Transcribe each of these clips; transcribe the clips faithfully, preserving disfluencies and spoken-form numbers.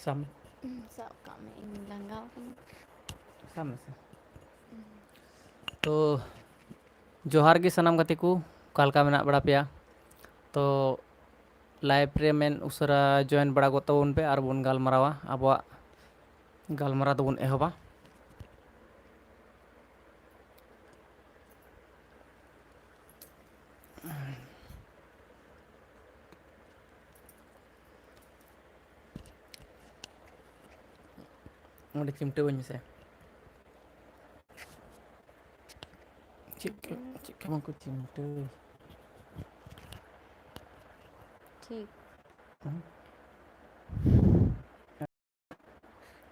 ᱥᱟᱵ ᱢᱮ᱾ ᱥᱟᱵ ᱠᱟᱜ ᱢᱮ, ᱤᱧ ᱞᱟᱸᱜᱟᱣ ᱠᱟᱱᱟ᱾ ᱥᱟᱵ ᱢᱮᱥᱮ᱾ ᱛᱚ, ᱡᱚᱦᱟᱨ ᱜᱮ ᱥᱟᱱᱟᱢ ᱜᱟᱛᱮ ᱠᱚ, ᱚᱠᱟ ᱞᱮᱠᱟ ᱢᱮᱱᱟᱜ ᱵᱟᱲᱟ ᱯᱮᱭᱟ? ᱛᱚ, ᱞᱟᱭᱤᱵᱷ ᱨᱮ ᱢᱮᱱ ᱩᱥᱟᱹᱨᱟ ᱡᱚᱭᱮᱱ ᱵᱟᱲᱟ ᱜᱚᱫ ᱛᱟᱵᱚᱱ ᱯᱮ, ᱟᱨ ᱵᱚᱱ ᱜᱟᱞᱢᱟᱨᱟᱣᱟ, ᱟᱵᱚᱣᱟᱜ ᱜᱟᱞᱢᱟᱨᱟᱣ ᱫᱚᱵᱚᱱ ᱮᱦᱚᱵᱟ᱾ ᱚᱸᱰᱮ ᱪᱤᱢᱴᱟᱹᱣᱟᱹᱧ ᱢᱮᱥᱮ᱾ ᱪᱮᱫ ᱠᱟ-, ᱪᱮᱫ ᱠᱟ ᱵᱟᱝ ᱠᱚ ᱪᱤᱢᱴᱟᱹᱣ? ᱴᱷᱤᱠ᱾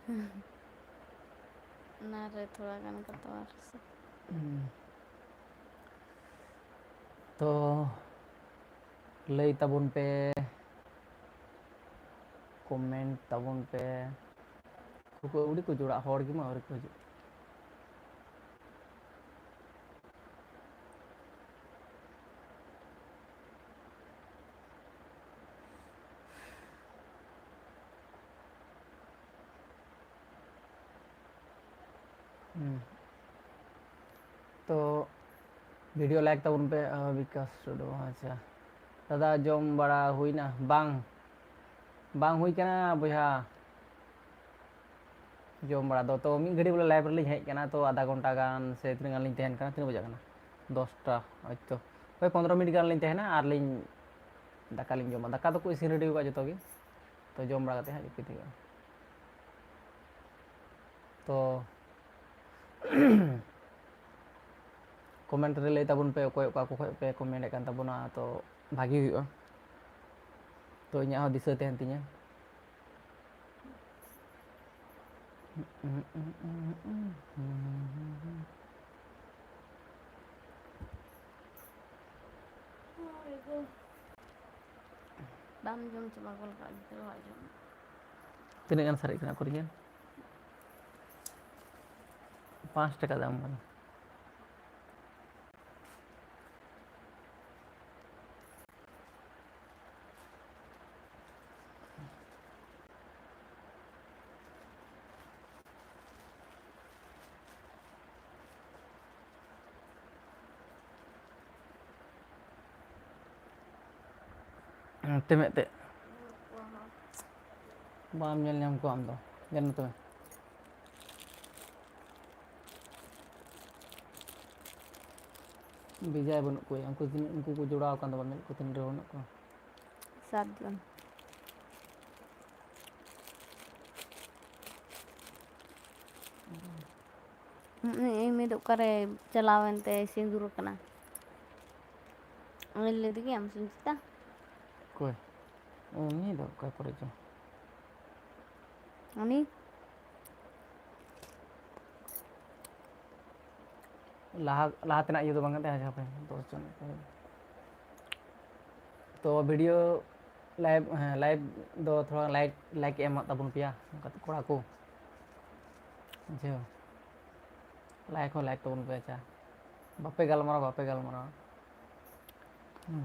ᱦᱩᱸ? ᱚᱱᱟ ᱨᱮ ᱛᱷᱚᱲᱟ ᱜᱟᱱ ᱠᱟᱛᱮ ᱟᱨ ᱥᱮ᱾ ᱦᱩᱸ᱾ ᱛᱚ, ᱞᱟᱹᱭ ᱛᱟᱵᱚᱱ ᱯᱮ, ᱠᱚᱢᱮᱱᱴ ᱛᱟᱵᱚᱱ ᱯᱮ᱾ ᱠᱷᱩᱵ ᱟᱹᱣᱲᱤ ᱠᱚ ᱡᱚᱲᱟᱜ, ᱦᱚᱲ ᱜᱮᱢᱟ ᱟᱹᱣᱨᱤ ᱠᱚ ᱦᱤᱡᱩᱜ᱾ ᱦᱩᱸ᱾ ᱛᱚ, ᱵᱷᱤᱰᱤᱭᱳ ᱞᱟᱭᱤᱠ ᱛᱟᱵᱚᱱ ᱯᱮ, ᱟᱸ, ᱵᱤᱠᱟᱥ ᱴᱩᱰᱩ, ᱟᱪᱪᱷᱟ᱾ ᱫᱟᱫᱟ, ᱡᱚᱢ ᱵᱟᱲᱟ ᱦᱩᱭᱱᱟ? ᱵᱟᱝ, ᱵᱟᱝ ᱦᱩᱭ ᱠᱟᱱᱟ ᱵᱚᱭᱦᱟ᱾ ᱡᱚᱢ ᱵᱟᱲᱟ ᱫᱚ, ᱛᱚ, ᱢᱤᱫ ᱜᱷᱟᱹᱲᱤ ᱵᱚᱞᱮ ᱞᱟᱭᱤᱵᱷ ᱨᱮᱞᱤᱧ ᱦᱮᱡ ᱠᱟᱱᱟ, ᱛᱚ, ᱟᱫᱷᱟ ᱜᱷᱚᱱᱴᱟ ᱜᱟᱱ ᱥᱮ ᱛᱤᱱᱟᱹᱜ ᱜᱟᱱ ᱞᱤᱧ ᱛᱟᱦᱮᱱ ᱠᱟᱱᱟ, ᱛᱤᱱᱟᱹᱜ ᱵᱟᱡᱟᱜ ᱠᱟᱱᱟ? ᱫᱚᱥᱴᱟ, ᱦᱳᱭᱛᱚ᱾ ᱦᱳᱭ, ᱯᱚᱱᱫᱽᱨᱚ ᱢᱤᱱᱤᱴ ᱜᱟᱱ ᱞᱤᱧ ᱛᱟᱦᱮᱱᱟ, ᱟᱨ ᱞᱤᱧ ᱫᱟᱠᱟ ᱞᱤᱧ ᱡᱚᱢᱟ᱾ ᱫᱟᱠᱟ ᱫᱚᱠᱚ ᱤᱥᱤᱱ ᱨᱮᱰᱤ ᱟᱠᱟᱫ ᱡᱚᱛᱚ ᱜᱮ, ᱛᱚ, ᱡᱚᱢ ᱵᱟᱲᱟ ᱠᱟᱛᱮ ᱦᱟᱸᱜ ᱡᱟᱹᱯᱤᱫ ᱦᱩᱭᱩᱜᱼᱟ᱾ ᱛᱚ, ᱠᱚᱢᱮᱱᱴ ᱨᱮ ᱞᱟᱹᱭ ᱛᱟᱵᱚᱱ ᱯᱮ, ᱚᱠᱚᱭ ᱚᱠᱟ ᱠᱚ ᱠᱷᱚᱡ ᱯᱮ ᱠᱚᱢᱮᱱᱴ ᱮᱫ ᱠᱟᱱ ᱛᱟᱵᱚᱱᱟ, ᱛᱚ, ᱵᱷᱟᱜᱮ ᱦᱩᱭᱩᱜᱼᱟ, ᱛᱚ, ᱤᱧᱟᱹᱜ ᱦᱚᱸ ᱫᱤᱥᱟᱹ ᱛᱟᱦᱮᱱ ᱛᱤᱧᱟᱹ᱾ ᱵᱟᱢ ᱡᱚᱢ ᱪᱟᱵᱟ ᱜᱚᱫ ᱠᱟᱜ ᱜᱤᱫᱽᱨᱟᱹᱣᱟᱜ ᱡᱚᱢ᱾ ᱛᱤᱱᱟᱹᱜ ᱜᱟᱱ ᱥᱟᱨᱮᱡ ᱠᱟᱱᱟ ᱩᱠᱩᱨ ᱧᱮᱞ? ᱯᱟᱸᱪ ᱴᱟᱠᱟ ᱫᱟᱢ ᱠᱟᱱᱟ᱾ ᱛᱮ ᱢᱮᱫ ᱛᱮ᱾ ᱵᱟᱢ ᱧᱮᱞ ᱧᱟᱢ ᱠᱚᱣᱟ ᱟᱢ ᱫᱚ᱾ ᱧᱮᱞ ᱢᱮ ᱛᱚᱵᱮ᱾ ᱵᱮᱡᱟᱭ ᱵᱟᱹᱱᱩᱜ ᱠᱚᱣᱟ᱾ ᱩᱱᱠᱩ ᱛᱤᱱᱟᱹᱜ, ᱩᱱᱠᱩ ᱠᱚ ᱡᱚᱲᱟᱣ ᱟᱠᱟᱱ ᱫᱚ ᱵᱟᱢ ᱧᱮᱞ ᱠᱚ ᱛᱤᱱᱟᱹᱜ ᱰᱷᱮᱨ ᱵᱟᱹᱱᱩᱜ ᱠᱚᱣᱟ? ᱥᱟᱛ ᱡᱚᱱ᱾ ᱦᱩᱸ, ᱤᱧ ᱢᱤᱫ ᱚᱠᱟᱨᱮ ᱪᱟᱞᱟᱣᱮᱱ ᱛᱮ ᱥᱤᱸᱫᱩᱨ ᱟᱠᱟᱱᱟ᱾ ᱩᱱᱤ ᱞᱟᱹᱭ ᱛᱮᱜᱮ ᱟᱢ ᱥᱩᱱᱡᱤᱛᱟ? ᱚᱠᱚᱭ? ᱩᱱᱤ ᱫᱚ ᱚᱠᱟ ᱠᱚᱨᱮ ᱪᱚ? ᱩᱱᱤ? ᱞᱟᱦᱟ, ᱞᱟᱦᱟ ᱛᱮᱱᱟᱜ ᱤᱭᱟᱹ ᱫᱚ ᱵᱟᱝ ᱠᱟᱱ ᱛᱟᱦᱮᱸ, ᱡᱟᱦᱟᱸ ᱯᱮ ᱫᱚᱥ ᱡᱚᱱ ᱠᱚ᱾ ᱛᱚ video live, ᱦᱮᱸ, live ᱫᱚ ᱛᱷᱚᱲᱟ like, like ᱮᱢᱟᱜ ᱛᱟᱵᱚᱱ ᱯᱮᱭᱟ, ᱜᱟᱛᱮ ᱠᱚᱲᱟ ᱠᱚ᱾ ᱵᱩᱡᱷᱟᱹᱣ? Like ᱦᱚᱸ like ᱛᱟᱵᱚᱱ ᱯᱮ, ᱟᱪᱪᱷᱟ᱾ ᱵᱟᱯᱮ ᱜᱟᱞᱢᱟᱨᱟᱣ, ᱵᱟᱯᱮ ᱜᱟᱞᱢᱟᱨᱟᱣ᱾ ᱦᱩᱸ᱾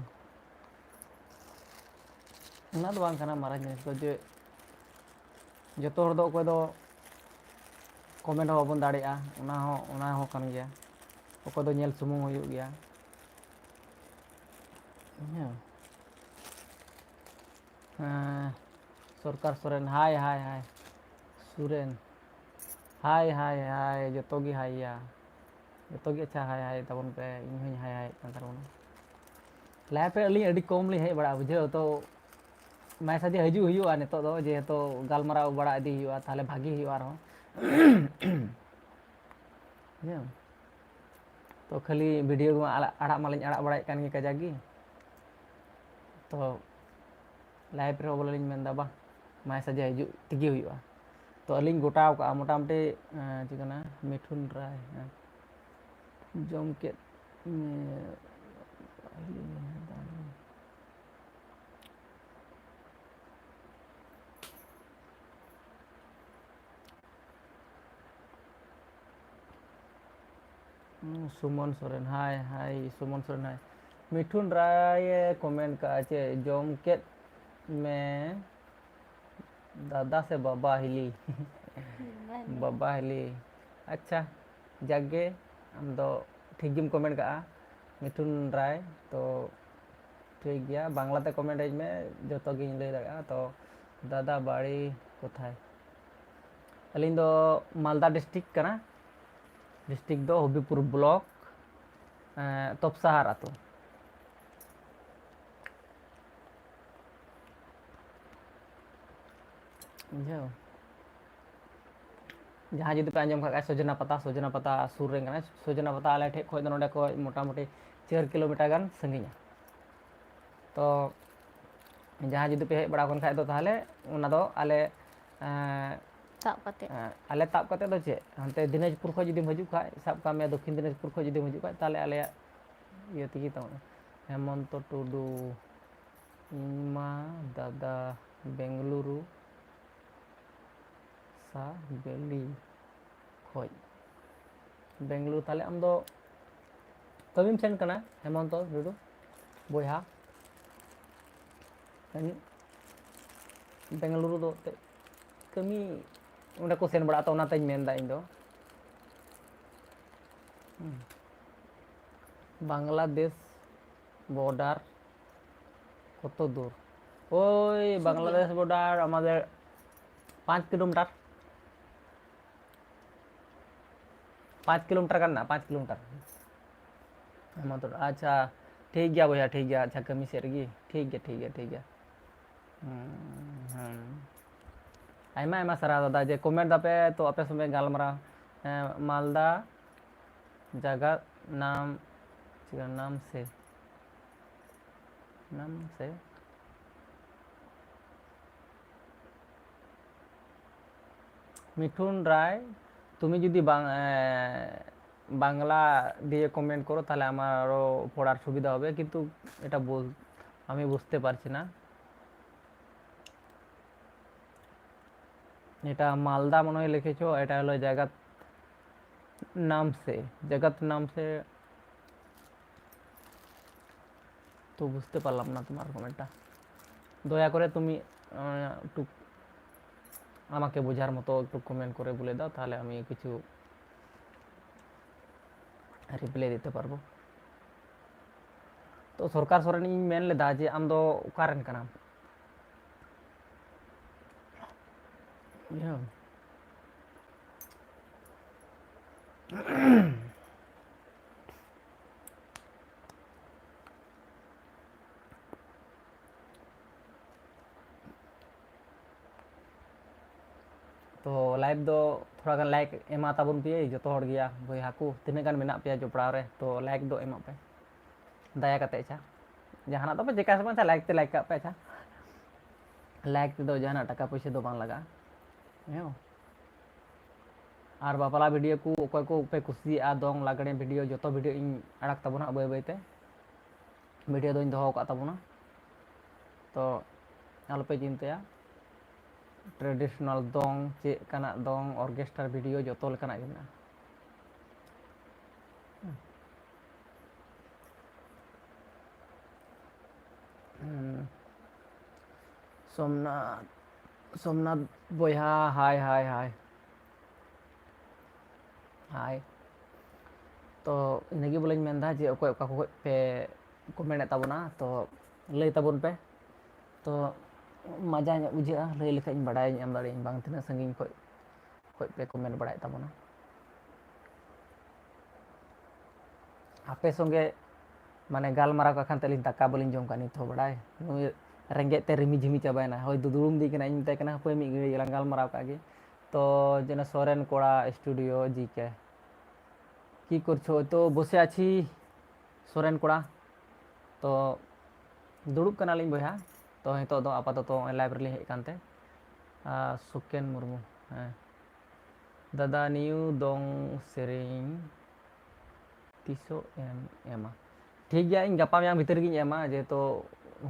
ᱚᱱᱟ ᱫᱚ ᱵᱟᱝ ᱠᱟᱱᱟ ᱢᱟᱨᱟᱝ ᱡᱤᱱᱤᱥ ᱫᱚ, ᱡᱮ ᱡᱚᱛᱚ ᱦᱚᱲ ᱫᱚ ᱚᱠᱚᱭ ᱫᱚ comment ᱦᱚᱸ ᱵᱟᱵᱚᱱ ᱫᱟᱲᱮᱭᱟᱜᱼᱟ, ᱚᱱᱟ ᱦᱚᱸ, ᱚᱱᱟ ᱦᱚᱸ ᱠᱟᱱ ᱜᱮᱭᱟ᱾ ᱚᱠᱚᱭ ᱫᱚ ᱧᱮᱞ ᱥᱩᱢᱩᱝ ᱦᱩᱭᱩᱜ ᱜᱮᱭᱟ᱾ ᱦᱮᱸ᱾ ᱦᱮᱸ, ᱥᱚᱨᱠᱟᱨ Soren, hi, hi, hi᱾ Suren, hi, hi, hi, ᱡᱚᱛᱚ ᱜᱮ hi ᱭᱟ᱾ ᱡᱚᱛᱚ ᱜᱮ ᱟᱪᱪᱷᱟ, hi, hi ᱛᱟᱵᱚᱱ ᱯᱮ, ᱤᱧ ᱦᱚᱸᱧ hi, hi ᱮᱫ ᱠᱟᱱ ᱛᱟᱵᱚᱱᱟ᱾ Live ᱨᱮ ᱟᱹᱞᱤᱧ ᱟᱹᱰᱤ ᱠᱚᱢ ᱞᱤᱧ ᱦᱮᱡ ᱵᱟᱲᱟᱜᱼᱟ, ᱵᱩᱡᱷᱟᱹᱣ ᱛᱚ, ᱢᱟᱡᱷᱮ ᱥᱟᱡᱷᱮ ᱦᱤᱡᱩᱜ ᱦᱩᱭᱩᱜᱼᱟ ᱱᱤᱛᱚᱜ ᱫᱚ, ᱡᱮᱦᱮᱛᱩ ᱜᱟᱞᱢᱟᱨᱟᱣ ᱵᱟᱲᱟ ᱤᱫᱤ ᱦᱩᱭᱩᱜᱼᱟ, ᱛᱟᱦᱚᱞᱮ ᱵᱷᱟᱜᱤ ᱦᱩᱭᱩᱜᱼᱟ ᱟᱨᱦᱚᱸ᱾ ᱵᱩᱡᱷᱟᱹᱣ? ᱛᱚ ᱠᱷᱟᱹᱞᱤ video ᱢᱟ ᱟᱲᱟᱜ, ᱟᱲᱟᱜ ᱢᱟᱞᱤᱧ ᱟᱲᱟᱜ ᱵᱟᱲᱟᱭᱮᱫ ᱠᱟᱱ ᱜᱮ ᱠᱟᱡᱟᱠ ᱜᱮ᱾ ᱛᱚ live ᱨᱮᱦᱚᱸ ᱵᱚᱞᱮ ᱞᱤᱧ ᱢᱮᱱᱫᱟ, ᱵᱟᱝ, ᱢᱟᱡᱷᱮ ᱥᱟᱡᱷᱮ ᱦᱤᱡᱩᱜ ᱛᱮᱜᱮ ᱦᱩᱭᱩᱜᱼᱟ᱾ ᱛᱚ ᱟᱹᱞᱤᱧ ᱜᱚᱴᱟᱣ ᱠᱟᱜᱼᱟ ᱢᱚᱴᱟᱢᱩᱴᱤ, ᱮᱸ, ᱪᱮᱫ ᱠᱟᱱᱟ, ᱢᱤᱴᱷᱩᱱ ᱨᱟᱭ, ᱦᱮᱸ, ᱡᱚᱢ ᱠᱮᱫ ᱢᱮ᱾ ᱦᱩᱸ, ᱥᱩᱢᱚᱱ ᱥᱚᱨᱮᱱ, hi, hi, ᱥᱩᱢᱚᱱ ᱥᱚᱨᱮᱱ, hi᱾ ᱢᱤᱴᱷᱩᱱ ᱨᱟᱭ ᱮ comment ᱠᱟᱜᱼᱟ, ᱪᱮᱫ ᱡᱚᱢ ᱠᱮᱫ ᱢᱮ ᱫᱟᱫᱟ ᱥᱮ ᱵᱟᱵᱟ ᱦᱤᱞᱤ? ᱵᱟᱵᱟ ᱦᱤᱞᱤ᱾ ᱟᱪᱪᱷᱟ, ᱡᱟᱠ ᱜᱮ, ᱟᱢ ᱫᱚ ᱴᱷᱤᱠ ᱜᱮᱢ comment ᱠᱟᱜᱼᱟ, ᱢᱤᱴᱷᱩᱱ ᱨᱟᱭ᱾ ᱛᱚ ᱴᱷᱤᱠ ᱜᱮᱭᱟ, ᱵᱟᱝᱞᱟᱛᱮ ᱠᱚᱢᱮᱱᱴ ᱟᱹᱧ ᱢᱮ, ᱡᱚᱛᱚ ᱜᱤᱧ ᱞᱟᱹᱭ ᱫᱟᱲᱮᱭᱟᱜᱼᱟ᱾ ᱛᱚ ᱫᱟᱫᱟ ᱵᱟᱲᱤ ᱠᱳᱛᱷᱟᱭ? ᱟᱹᱞᱤᱧ ᱫᱚ ᱢᱟᱞᱫᱟ ᱰᱤᱥᱴᱨᱤᱠᱴ ᱠᱟᱱᱟ, ᱰᱤᱥᱴᱨᱤᱠᱴ ᱫᱚ ᱦᱚᱵᱤᱵᱽᱯᱩᱨ ᱵᱞᱚᱠ, ᱮᱸ, ᱛᱚᱯᱥᱟᱦᱟᱨ ᱟᱹᱛᱩ᱾ ᱵᱩᱡᱷᱟᱹᱣ? ᱡᱟᱦᱟᱸᱭ ᱡᱩᱫᱤ ᱯᱮ ᱟᱸᱡᱚᱢ ᱠᱟᱜ ᱠᱷᱟᱡ ᱥᱚᱡᱽᱱᱟ ᱯᱟᱛᱟ, ᱥᱚᱡᱽᱱᱟ ᱯᱟᱛᱟ ᱥᱩᱨ ᱨᱮ ᱠᱟᱱᱟ᱾ ᱥᱚᱡᱽᱱᱟ ᱯᱟᱛᱟ ᱟᱞᱮ ᱴᱷᱮᱡ ᱠᱷᱚᱡ ᱫᱚ ᱱᱚᱰᱮ ᱠᱷᱚᱡ ᱢᱚᱴᱟᱢᱩᱴᱤ ᱪᱟᱨ ᱠᱤᱞᱳᱢᱤᱴᱟᱨ ᱜᱟᱱ ᱥᱟᱺᱜᱤᱧᱟ᱾ ᱛᱚ ᱡᱟᱦᱟᱸᱭ ᱡᱩᱫᱤ ᱯᱮ ᱦᱮᱡ ᱵᱟᱲᱟ ᱟᱠᱟᱱ ᱠᱷᱟᱡ ᱫᱚ ᱛᱟᱦᱚᱞᱮ ᱚᱱᱟ ᱫᱚ ᱟᱞᱮ, ᱮᱸ, ᱛᱟᱵ ᱠᱟᱛᱮ᱾ ᱮᱸ, ᱟᱞᱮ ᱛᱟᱵ ᱠᱟᱛᱮ ᱫᱚ ᱪᱮᱫ, ᱦᱟᱱᱛᱮ ᱫᱤᱱᱟᱡᱽᱯᱩᱨ ᱠᱷᱚᱡ ᱡᱩᱫᱤᱢ ᱦᱤᱡᱩᱜ ᱠᱷᱟᱡ, ᱥᱟᱵ ᱠᱟᱜ ᱢᱮ ᱫᱚᱠᱠᱷᱤᱱ ᱫᱤᱱᱟᱡᱽᱯᱩᱨ ᱠᱷᱚᱡ ᱡᱩᱫᱤᱢ ᱦᱤᱡᱩᱜ ᱠᱷᱟᱡ, ᱛᱟᱦᱚᱞᱮ ᱟᱞᱮᱭᱟᱜ ᱤᱭᱟᱹ ᱛᱮᱜᱮ ᱛᱟᱵᱚᱱᱟ᱾ ᱦᱮᱢᱚᱱᱛᱚ ᱴᱩᱰᱩ, ᱤᱧ ᱢᱟ ᱫᱟᱫᱟ ᱵᱮᱝᱜᱟᱞᱩᱨᱩ ᱥᱟ ᱵᱮᱞᱤ ᱠᱷᱚᱡ᱾ ᱵᱮᱝᱜᱟᱞᱩᱨᱩ, ᱛᱟᱦᱞᱮ ᱟᱢ ᱫᱚ ᱠᱟᱹᱢᱤᱢ ᱥᱮᱱ ᱠᱟᱱᱟ ᱦᱮᱢᱚᱱᱛᱚ ᱴᱩᱰᱩ ᱵᱚᱭᱦᱟ? ᱵᱮᱝᱜᱟᱞᱩᱨᱩ ᱫᱚ ᱮᱱᱛᱮᱫ ᱠᱟᱹᱢᱤ ᱚᱸᱰᱮ ᱠᱚ ᱥᱮᱱ ᱵᱟᱲᱟᱜᱼᱟ, ᱛᱚ ᱚᱱᱟᱛᱮᱧ ᱢᱮᱱᱫᱟ ᱤᱧ ᱫᱚ᱾ ᱦᱩᱸ᱾ ᱵᱟᱝᱞᱟᱫᱮᱥ ᱵᱚᱰᱟᱨ ᱠᱚᱛᱚ ᱫᱩᱨ? ওই বাংলাদেশ বর্ডার আমাদের পাঁচ কিলোমিটার। পাঁচ কিলোমিটার ᱜᱟᱱ ᱢᱮᱱᱟᱜᱼᱟ, ᱯᱟᱸᱪ ᱠᱤᱞᱳᱢᱤᱴᱟᱨ᱾ ᱟᱪᱪᱷᱟ, ᱴᱷᱤᱠ ᱜᱮᱭᱟ ᱵᱚᱭᱦᱟ, ᱴᱷᱤᱠ ᱜᱮᱭᱟ᱾ ᱟᱪᱪᱷᱟ, ᱠᱟᱹᱢᱤ ᱥᱮᱫ ᱨᱮᱜᱮ᱾ ᱴᱷᱤᱠ ᱜᱮᱭᱟ, ᱴᱷᱤᱠ ᱜᱮᱭᱟ, ᱴᱷᱤᱠ ᱜᱮᱭᱟ᱾ ᱦᱩᱸ, ᱦᱩᱸ᱾ ᱟᱭᱢᱟ, ᱟᱭᱢᱟ ᱥᱟᱨᱦᱟᱣ ᱫᱟᱫᱟ ᱡᱮ ᱠᱚᱢᱮᱱᱴ ᱫᱟᱯᱮ, ᱛᱚ ᱟᱯᱮ ᱥᱚᱸᱜᱮ ᱜᱟᱞᱢᱟᱨᱟᱣ᱾ ᱦᱮᱸ, ᱢᱟᱞᱫᱟ ᱡᱟᱭᱜᱟ ᱱᱟᱢ, ᱪᱮᱫ ᱱᱟᱢ ᱥᱮ? ᱱᱟᱢ ᱥᱮ? মিঠুন রায়, তুমি যদি বাং-, এ, বাংলা দিয়ে কমেন্ট করো, তাহলে আমার আরও পড়ার সুবিধা হবে, কিন্তু এটা বল-, আমি বুঝতে পারছি না। এটা মালদা মনে হয় লিখেছো, এটা হলো জাগাত নাম সে, জাগাত নাম সে। তো বুঝতে পারলাম না তোমার কমেন্টটা। দয়া করে তুমি, আহ, একটু আমাকে বোঝার মতো একটু কমেন্ট করে বলে দাও, তাহলে আমি কিছু রিপ্লাই দিতে পারবো। ᱛᱚ ᱥᱚᱨᱠᱟᱨ ᱥᱚᱨᱮᱱ ᱤᱧ ᱢᱮᱱ ᱞᱮᱫᱟ ᱡᱮ, "ᱟᱢ ᱫᱚ ᱚᱠᱟ ᱨᱮᱱ ᱠᱟᱱᱟᱢ?" ᱵᱩᱡᱷᱟᱹᱣ᱾ ᱛᱚ live ᱫᱚ ᱛᱷᱚᱲᱟ ᱜᱟᱱ like ᱮᱢᱟ ᱛᱟᱵᱚᱱ ᱯᱮ ᱡᱚᱛᱚ ᱦᱚᱲ ᱜᱮᱭᱟ ᱵᱚᱭᱦᱟ ᱠᱚ, ᱛᱤᱱᱟᱹᱜ ᱜᱟᱱ ᱢᱮᱱᱟᱜ ᱯᱮᱭᱟ ᱡᱚᱯᱲᱟᱣ ᱨᱮ, ᱛᱚ like ᱫᱚ ᱮᱢᱚᱜ ᱯᱮ ᱫᱟᱭᱟ ᱠᱟᱛᱮ᱾ ᱟᱪᱪᱷᱟ, ᱡᱟᱦᱟᱱᱟᱜ ᱫᱚ ᱯᱮ ᱪᱮᱠᱟ ᱥᱮ ᱵᱟᱝ, ᱟᱪᱪᱷᱟ, like ᱛᱮ like ᱠᱟᱜ ᱯᱮ᱾ ᱟᱪᱪᱷᱟ, like ᱛᱮᱫᱚ ᱡᱟᱦᱟᱱᱟᱜ ᱴᱟᱠᱟ ᱯᱩᱭᱥᱟᱹ ᱫᱚ ᱵᱟᱝ ᱞᱟᱜᱟᱜᱼᱟ, ᱦᱮᱸ᱾ ᱟᱨ ᱵᱟᱯᱞᱟ video ᱠᱚ ᱚᱠᱚᱭ ᱠᱚ ᱯᱮ ᱠᱩᱥᱤᱭᱟᱜᱼᱟ, ᱫᱚᱝ ᱞᱟᱜᱽᱲᱮ video, ᱡᱚᱛᱚ video ᱤᱧ ᱟᱲᱟᱜ ᱛᱟᱵᱚᱱᱟ ᱵᱟᱹᱭ ᱵᱟᱹᱭ ᱛᱮ᱾ Video ᱫᱚᱧ ᱫᱚᱦᱚ ᱟᱠᱟᱫ ᱛᱟᱵᱚᱱᱟ, ᱛᱚ ᱟᱞᱚᱯᱮ ᱪᱤᱱᱛᱟᱹᱭᱟ᱾ Traditional ᱫᱚᱝ, ᱪᱮᱫ ᱞᱮᱠᱟᱱᱟᱜ ᱫᱚᱝ, orchestra video, ᱡᱚᱛᱚ ᱞᱮᱠᱟᱱᱟᱜ ᱜᱮ ᱢᱮᱱᱟᱜᱼᱟ᱾ ᱦᱩᱸ᱾ ᱥᱳᱢᱱᱟᱛᱷ, ᱥᱳᱢᱱᱟᱛᱷ ᱵᱚᱭᱦᱟ, hi, hi, hi. Hi. ᱛᱚ ᱤᱱᱟᱹᱜᱮ ᱵᱚᱞᱮᱧ ᱢᱮᱱᱫᱟ ᱡᱮ ᱚᱠᱚᱭ ᱚᱠᱟ ᱠᱷᱚᱡ ᱯᱮ comment ᱮᱫ ᱛᱟᱵᱚᱱᱟ, ᱛᱚ ᱞᱟᱹᱭ ᱛᱟᱵᱚᱱ ᱯᱮ᱾ ᱛᱚ ᱢᱟᱡᱟ ᱧᱚᱜ ᱵᱩᱡᱷᱟᱹᱜᱼᱟ, ᱞᱟᱹᱭ ᱞᱮᱠᱷᱟᱡ ᱤᱧ ᱵᱟᱰᱟᱭᱟᱹᱧ, ᱮᱢ ᱫᱟᱲᱮᱭᱟᱜᱼᱟᱹᱧ ᱵᱟᱝ ᱛᱤᱱᱟᱹᱜ ᱥᱟᱺᱜᱤᱧ ᱠᱷᱚᱡ, ᱠᱷᱚᱡ ᱯᱮ comment ᱵᱟᱲᱟᱭᱮᱫ ᱛᱟᱵᱚᱱᱟ᱾ ᱟᱯᱮ ᱥᱚᱸᱜᱮ ᱢᱟᱱᱮ ᱜᱟᱞᱢᱟᱨᱟᱣ ᱠᱟᱜ ᱠᱷᱟᱱ ᱛᱟᱹᱞᱤᱧ ᱫᱟᱠᱟ ᱵᱟᱹᱞᱤᱧ ᱡᱚᱢ ᱠᱟᱜ ᱱᱤᱛ ᱦᱚᱸ ᱵᱟᱲᱟᱭ᱾ ᱱᱩᱭ ᱨᱮᱸᱜᱮᱡ ᱛᱮ ᱨᱤᱢᱤ ᱡᱷᱤᱢᱤ ᱪᱟᱵᱟᱭᱮᱱᱟ᱾ ᱦᱳᱭ, ᱫᱩ-, ᱫᱩᱲᱩᱵ ᱤᱫᱤ ᱠᱟᱱᱟ᱾ ᱤᱧ ᱢᱮᱛᱟᱭ ᱠᱟᱱᱟ, "ᱦᱟᱯᱳᱭ ᱢᱤᱫ ᱜᱷᱟᱹᱲᱤᱡ ᱞᱟᱝ ᱜᱟᱞᱢᱟᱨᱟᱣ ᱠᱟᱜ ᱜᱮ᱾" ᱛᱚ ᱡᱮᱱᱚ ᱥᱚᱨᱮᱱ ᱠᱚᱲᱟ studio ᱡᱤ ᱠᱮ᱾ কি করছো? তো বসে আছি, ᱥᱚᱨᱮᱱ ᱠᱚᱲᱟ᱾ ᱛᱚ ᱫᱩᱲᱩᱵ ᱠᱟᱱᱟᱞᱤᱧ ᱵᱚᱭᱦᱟ᱾ ᱛᱚ ᱱᱤᱛᱚᱜ ᱫᱚ ᱟᱯᱟᱛᱚᱛᱚ ᱱᱚᱜᱼᱚᱭ live ᱨᱮᱞᱤᱧ ᱦᱮᱡ ᱟᱠᱟᱱᱛᱮ᱾ ᱟᱨ ᱥᱩᱠᱮᱱ ᱢᱩᱨᱢᱩ, ᱦᱮᱸ᱾ ᱫᱟᱫᱟ, new ᱫᱚᱝ ᱥᱮᱨᱮᱧ ᱛᱤᱥᱚᱜ ᱮᱢ ᱮᱢᱟ? ᱴᱷᱤᱠ ᱜᱮᱭᱟ, ᱤᱧ ᱜᱟᱯᱟ ᱢᱮᱭᱟᱝ ᱵᱷᱤᱛᱤᱨ ᱜᱤᱧ ᱮᱢᱟ, ᱡᱮᱦᱮᱛᱩ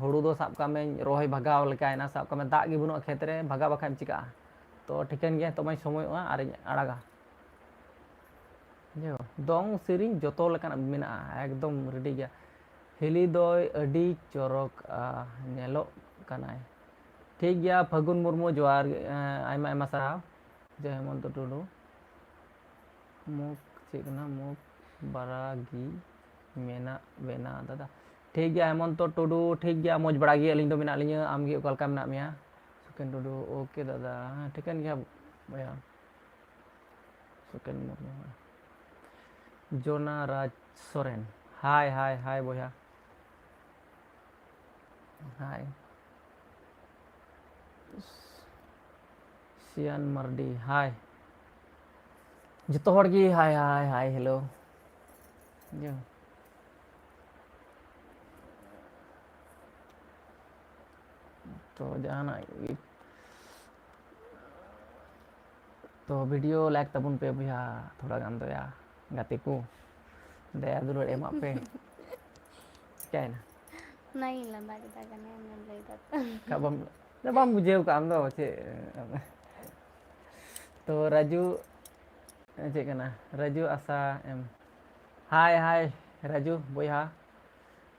ᱦᱩᱲᱩ ᱫᱚ ᱥᱟᱵ ᱠᱟᱜ ᱢᱮ ᱨᱚᱦᱚᱭ ᱵᱷᱟᱜᱟᱣ ᱞᱮᱠᱟᱭᱮᱱᱟ, ᱥᱟᱵ ᱠᱟᱜ ᱢᱮ ᱫᱟᱜ ᱜᱮ ᱵᱟᱹᱱᱩᱜᱼᱟ ᱠᱷᱮᱛ ᱨᱮ, ᱵᱷᱟᱜᱟᱣ ᱵᱟᱠᱷᱟᱡ ᱮᱢ ᱪᱤᱠᱟᱹᱜᱼᱟ? ᱛᱚ ᱴᱷᱤᱠᱟᱹᱱ ᱜᱮᱭᱟ, ᱱᱤᱛᱚᱜ ᱢᱟᱧ ᱥᱚᱢᱚᱭᱚᱜᱼᱟ ᱟᱨᱤᱧ ᱟᱲᱟᱜᱟ᱾ ᱵᱩᱡᱷᱟᱹᱣ? ᱫᱚᱝ ᱥᱮᱨᱮᱧ ᱡᱚᱛᱚ ᱞᱮᱠᱟᱱᱟᱜ ᱢᱮᱱᱟᱜᱼᱟ, ᱮᱠᱫᱚᱢ ready ᱜᱮᱭᱟ᱾ ᱦᱤᱞᱤ ᱫᱚᱭ ᱟᱹᱰᱤ ᱪᱚᱨᱚᱠ, ᱟ, ᱧᱮᱞᱚᱜ ᱠᱟᱱᱟᱭ᱾ ᱴᱷᱤᱠ ᱜᱮᱭᱟ, ᱯᱷᱟᱹᱜᱩᱱ ᱢᱩᱨᱢᱩ, ᱡᱚᱦᱟᱨ ᱜᱮ, ᱮᱸ, ᱟᱭᱢᱟ ᱟᱭᱢᱟ ᱥᱟᱨᱦᱟᱣ᱾ ᱡᱚᱭ ᱦᱮᱢᱚᱱᱛᱚ ᱴᱩᱰᱩ, ᱢᱩᱠ ᱪᱮᱫ ᱠᱟᱱᱟ? ᱢᱩᱠ ᱵᱟᱨᱟ ᱜᱤ ᱢᱮᱱᱟᱜ ᱵᱮᱱᱟ ᱫᱟᱫᱟ᱾ ᱴᱷᱤᱠ ᱜᱮᱭᱟ ᱦᱮᱢᱚᱱᱛᱚ ᱴᱩᱰᱩ, ᱴᱷᱤᱠ ᱜᱮᱭᱟ, ᱢᱚᱡᱽ ᱵᱟᱲᱟ ᱜᱮ ᱟᱹᱞᱤᱧ ᱫᱚ ᱢᱮᱱᱟᱜ ᱞᱤᱧᱟᱹ᱾ ᱟᱢ ᱜᱮ ᱚᱠᱟ ᱞᱮᱠᱟ ᱢᱮᱱᱟᱜ ᱢᱮᱭᱟ? ᱥᱩᱠᱮᱱ ᱴᱩᱰᱩ, ᱳᱠᱮ ᱫᱟᱫᱟ, ᱴᱷᱤᱠᱟᱹᱱ ᱜᱮᱭᱟ ᱵᱚᱭᱦᱟ᱾ ᱥᱩᱠᱮᱱ ᱢᱩᱨᱢᱩ, ᱡᱚᱱᱟ ᱨᱟᱡᱽ ᱥᱚᱨᱮᱱ, ᱦᱟᱭ ᱦᱟᱭ ᱦᱟᱭ ᱵᱚᱭᱦᱟ, ᱦᱟᱭ᱾ ᱥᱤᱭᱟᱱ ᱢᱟᱨᱰᱤ, ᱦᱟᱭ᱾ ᱡᱚᱛᱚ ᱦᱚᱲ ᱜᱮ ᱦᱟᱭ ᱦᱟᱭ ᱦᱟᱭ, ᱦᱮᱞᱳ᱾ ᱡᱚ-, ᱛᱚ ᱡᱟᱦᱟᱱᱟᱜ ᱜᱮ, ᱛᱚ ᱵᱷᱤᱰᱤᱭᱳ ᱞᱟᱭᱤᱠ ᱛᱟᱵᱚᱱ ᱯᱮ ᱵᱚᱭᱦᱟ, ᱛᱷᱚᱲᱟ ᱜᱟᱱ ᱫᱚᱭᱟ ᱜᱟᱛᱮ ᱠᱚ, ᱫᱟᱭᱟ ᱫᱩᱞᱟᱹᱲ ᱮᱢᱟᱜ ᱯᱮ᱾ ᱪᱤᱠᱟᱭᱱᱟ? ᱚᱱᱟᱜᱤᱧ ᱞᱟᱸᱫᱟ ᱠᱮᱫᱟ, ᱜᱟᱱᱮ ᱟᱢᱮᱢ ᱞᱟᱹᱭ ᱫᱟ ᱛᱚ᱾ ᱠᱟ ᱵᱟᱢ, ᱵᱟᱢ ᱵᱩᱡᱷᱟᱹᱣ ᱠᱟᱜ ᱟᱢ ᱫᱚ ᱪᱮᱫ? ᱛᱚ ᱨᱟᱡᱩ, ᱪᱮᱫ ᱠᱟᱱᱟ? ᱨᱟᱡᱩ ᱟᱥᱟ ᱮᱢ, ᱦᱟᱭ ᱦᱟᱭ ᱨᱟᱡᱩ ᱵᱚᱭᱦᱟ,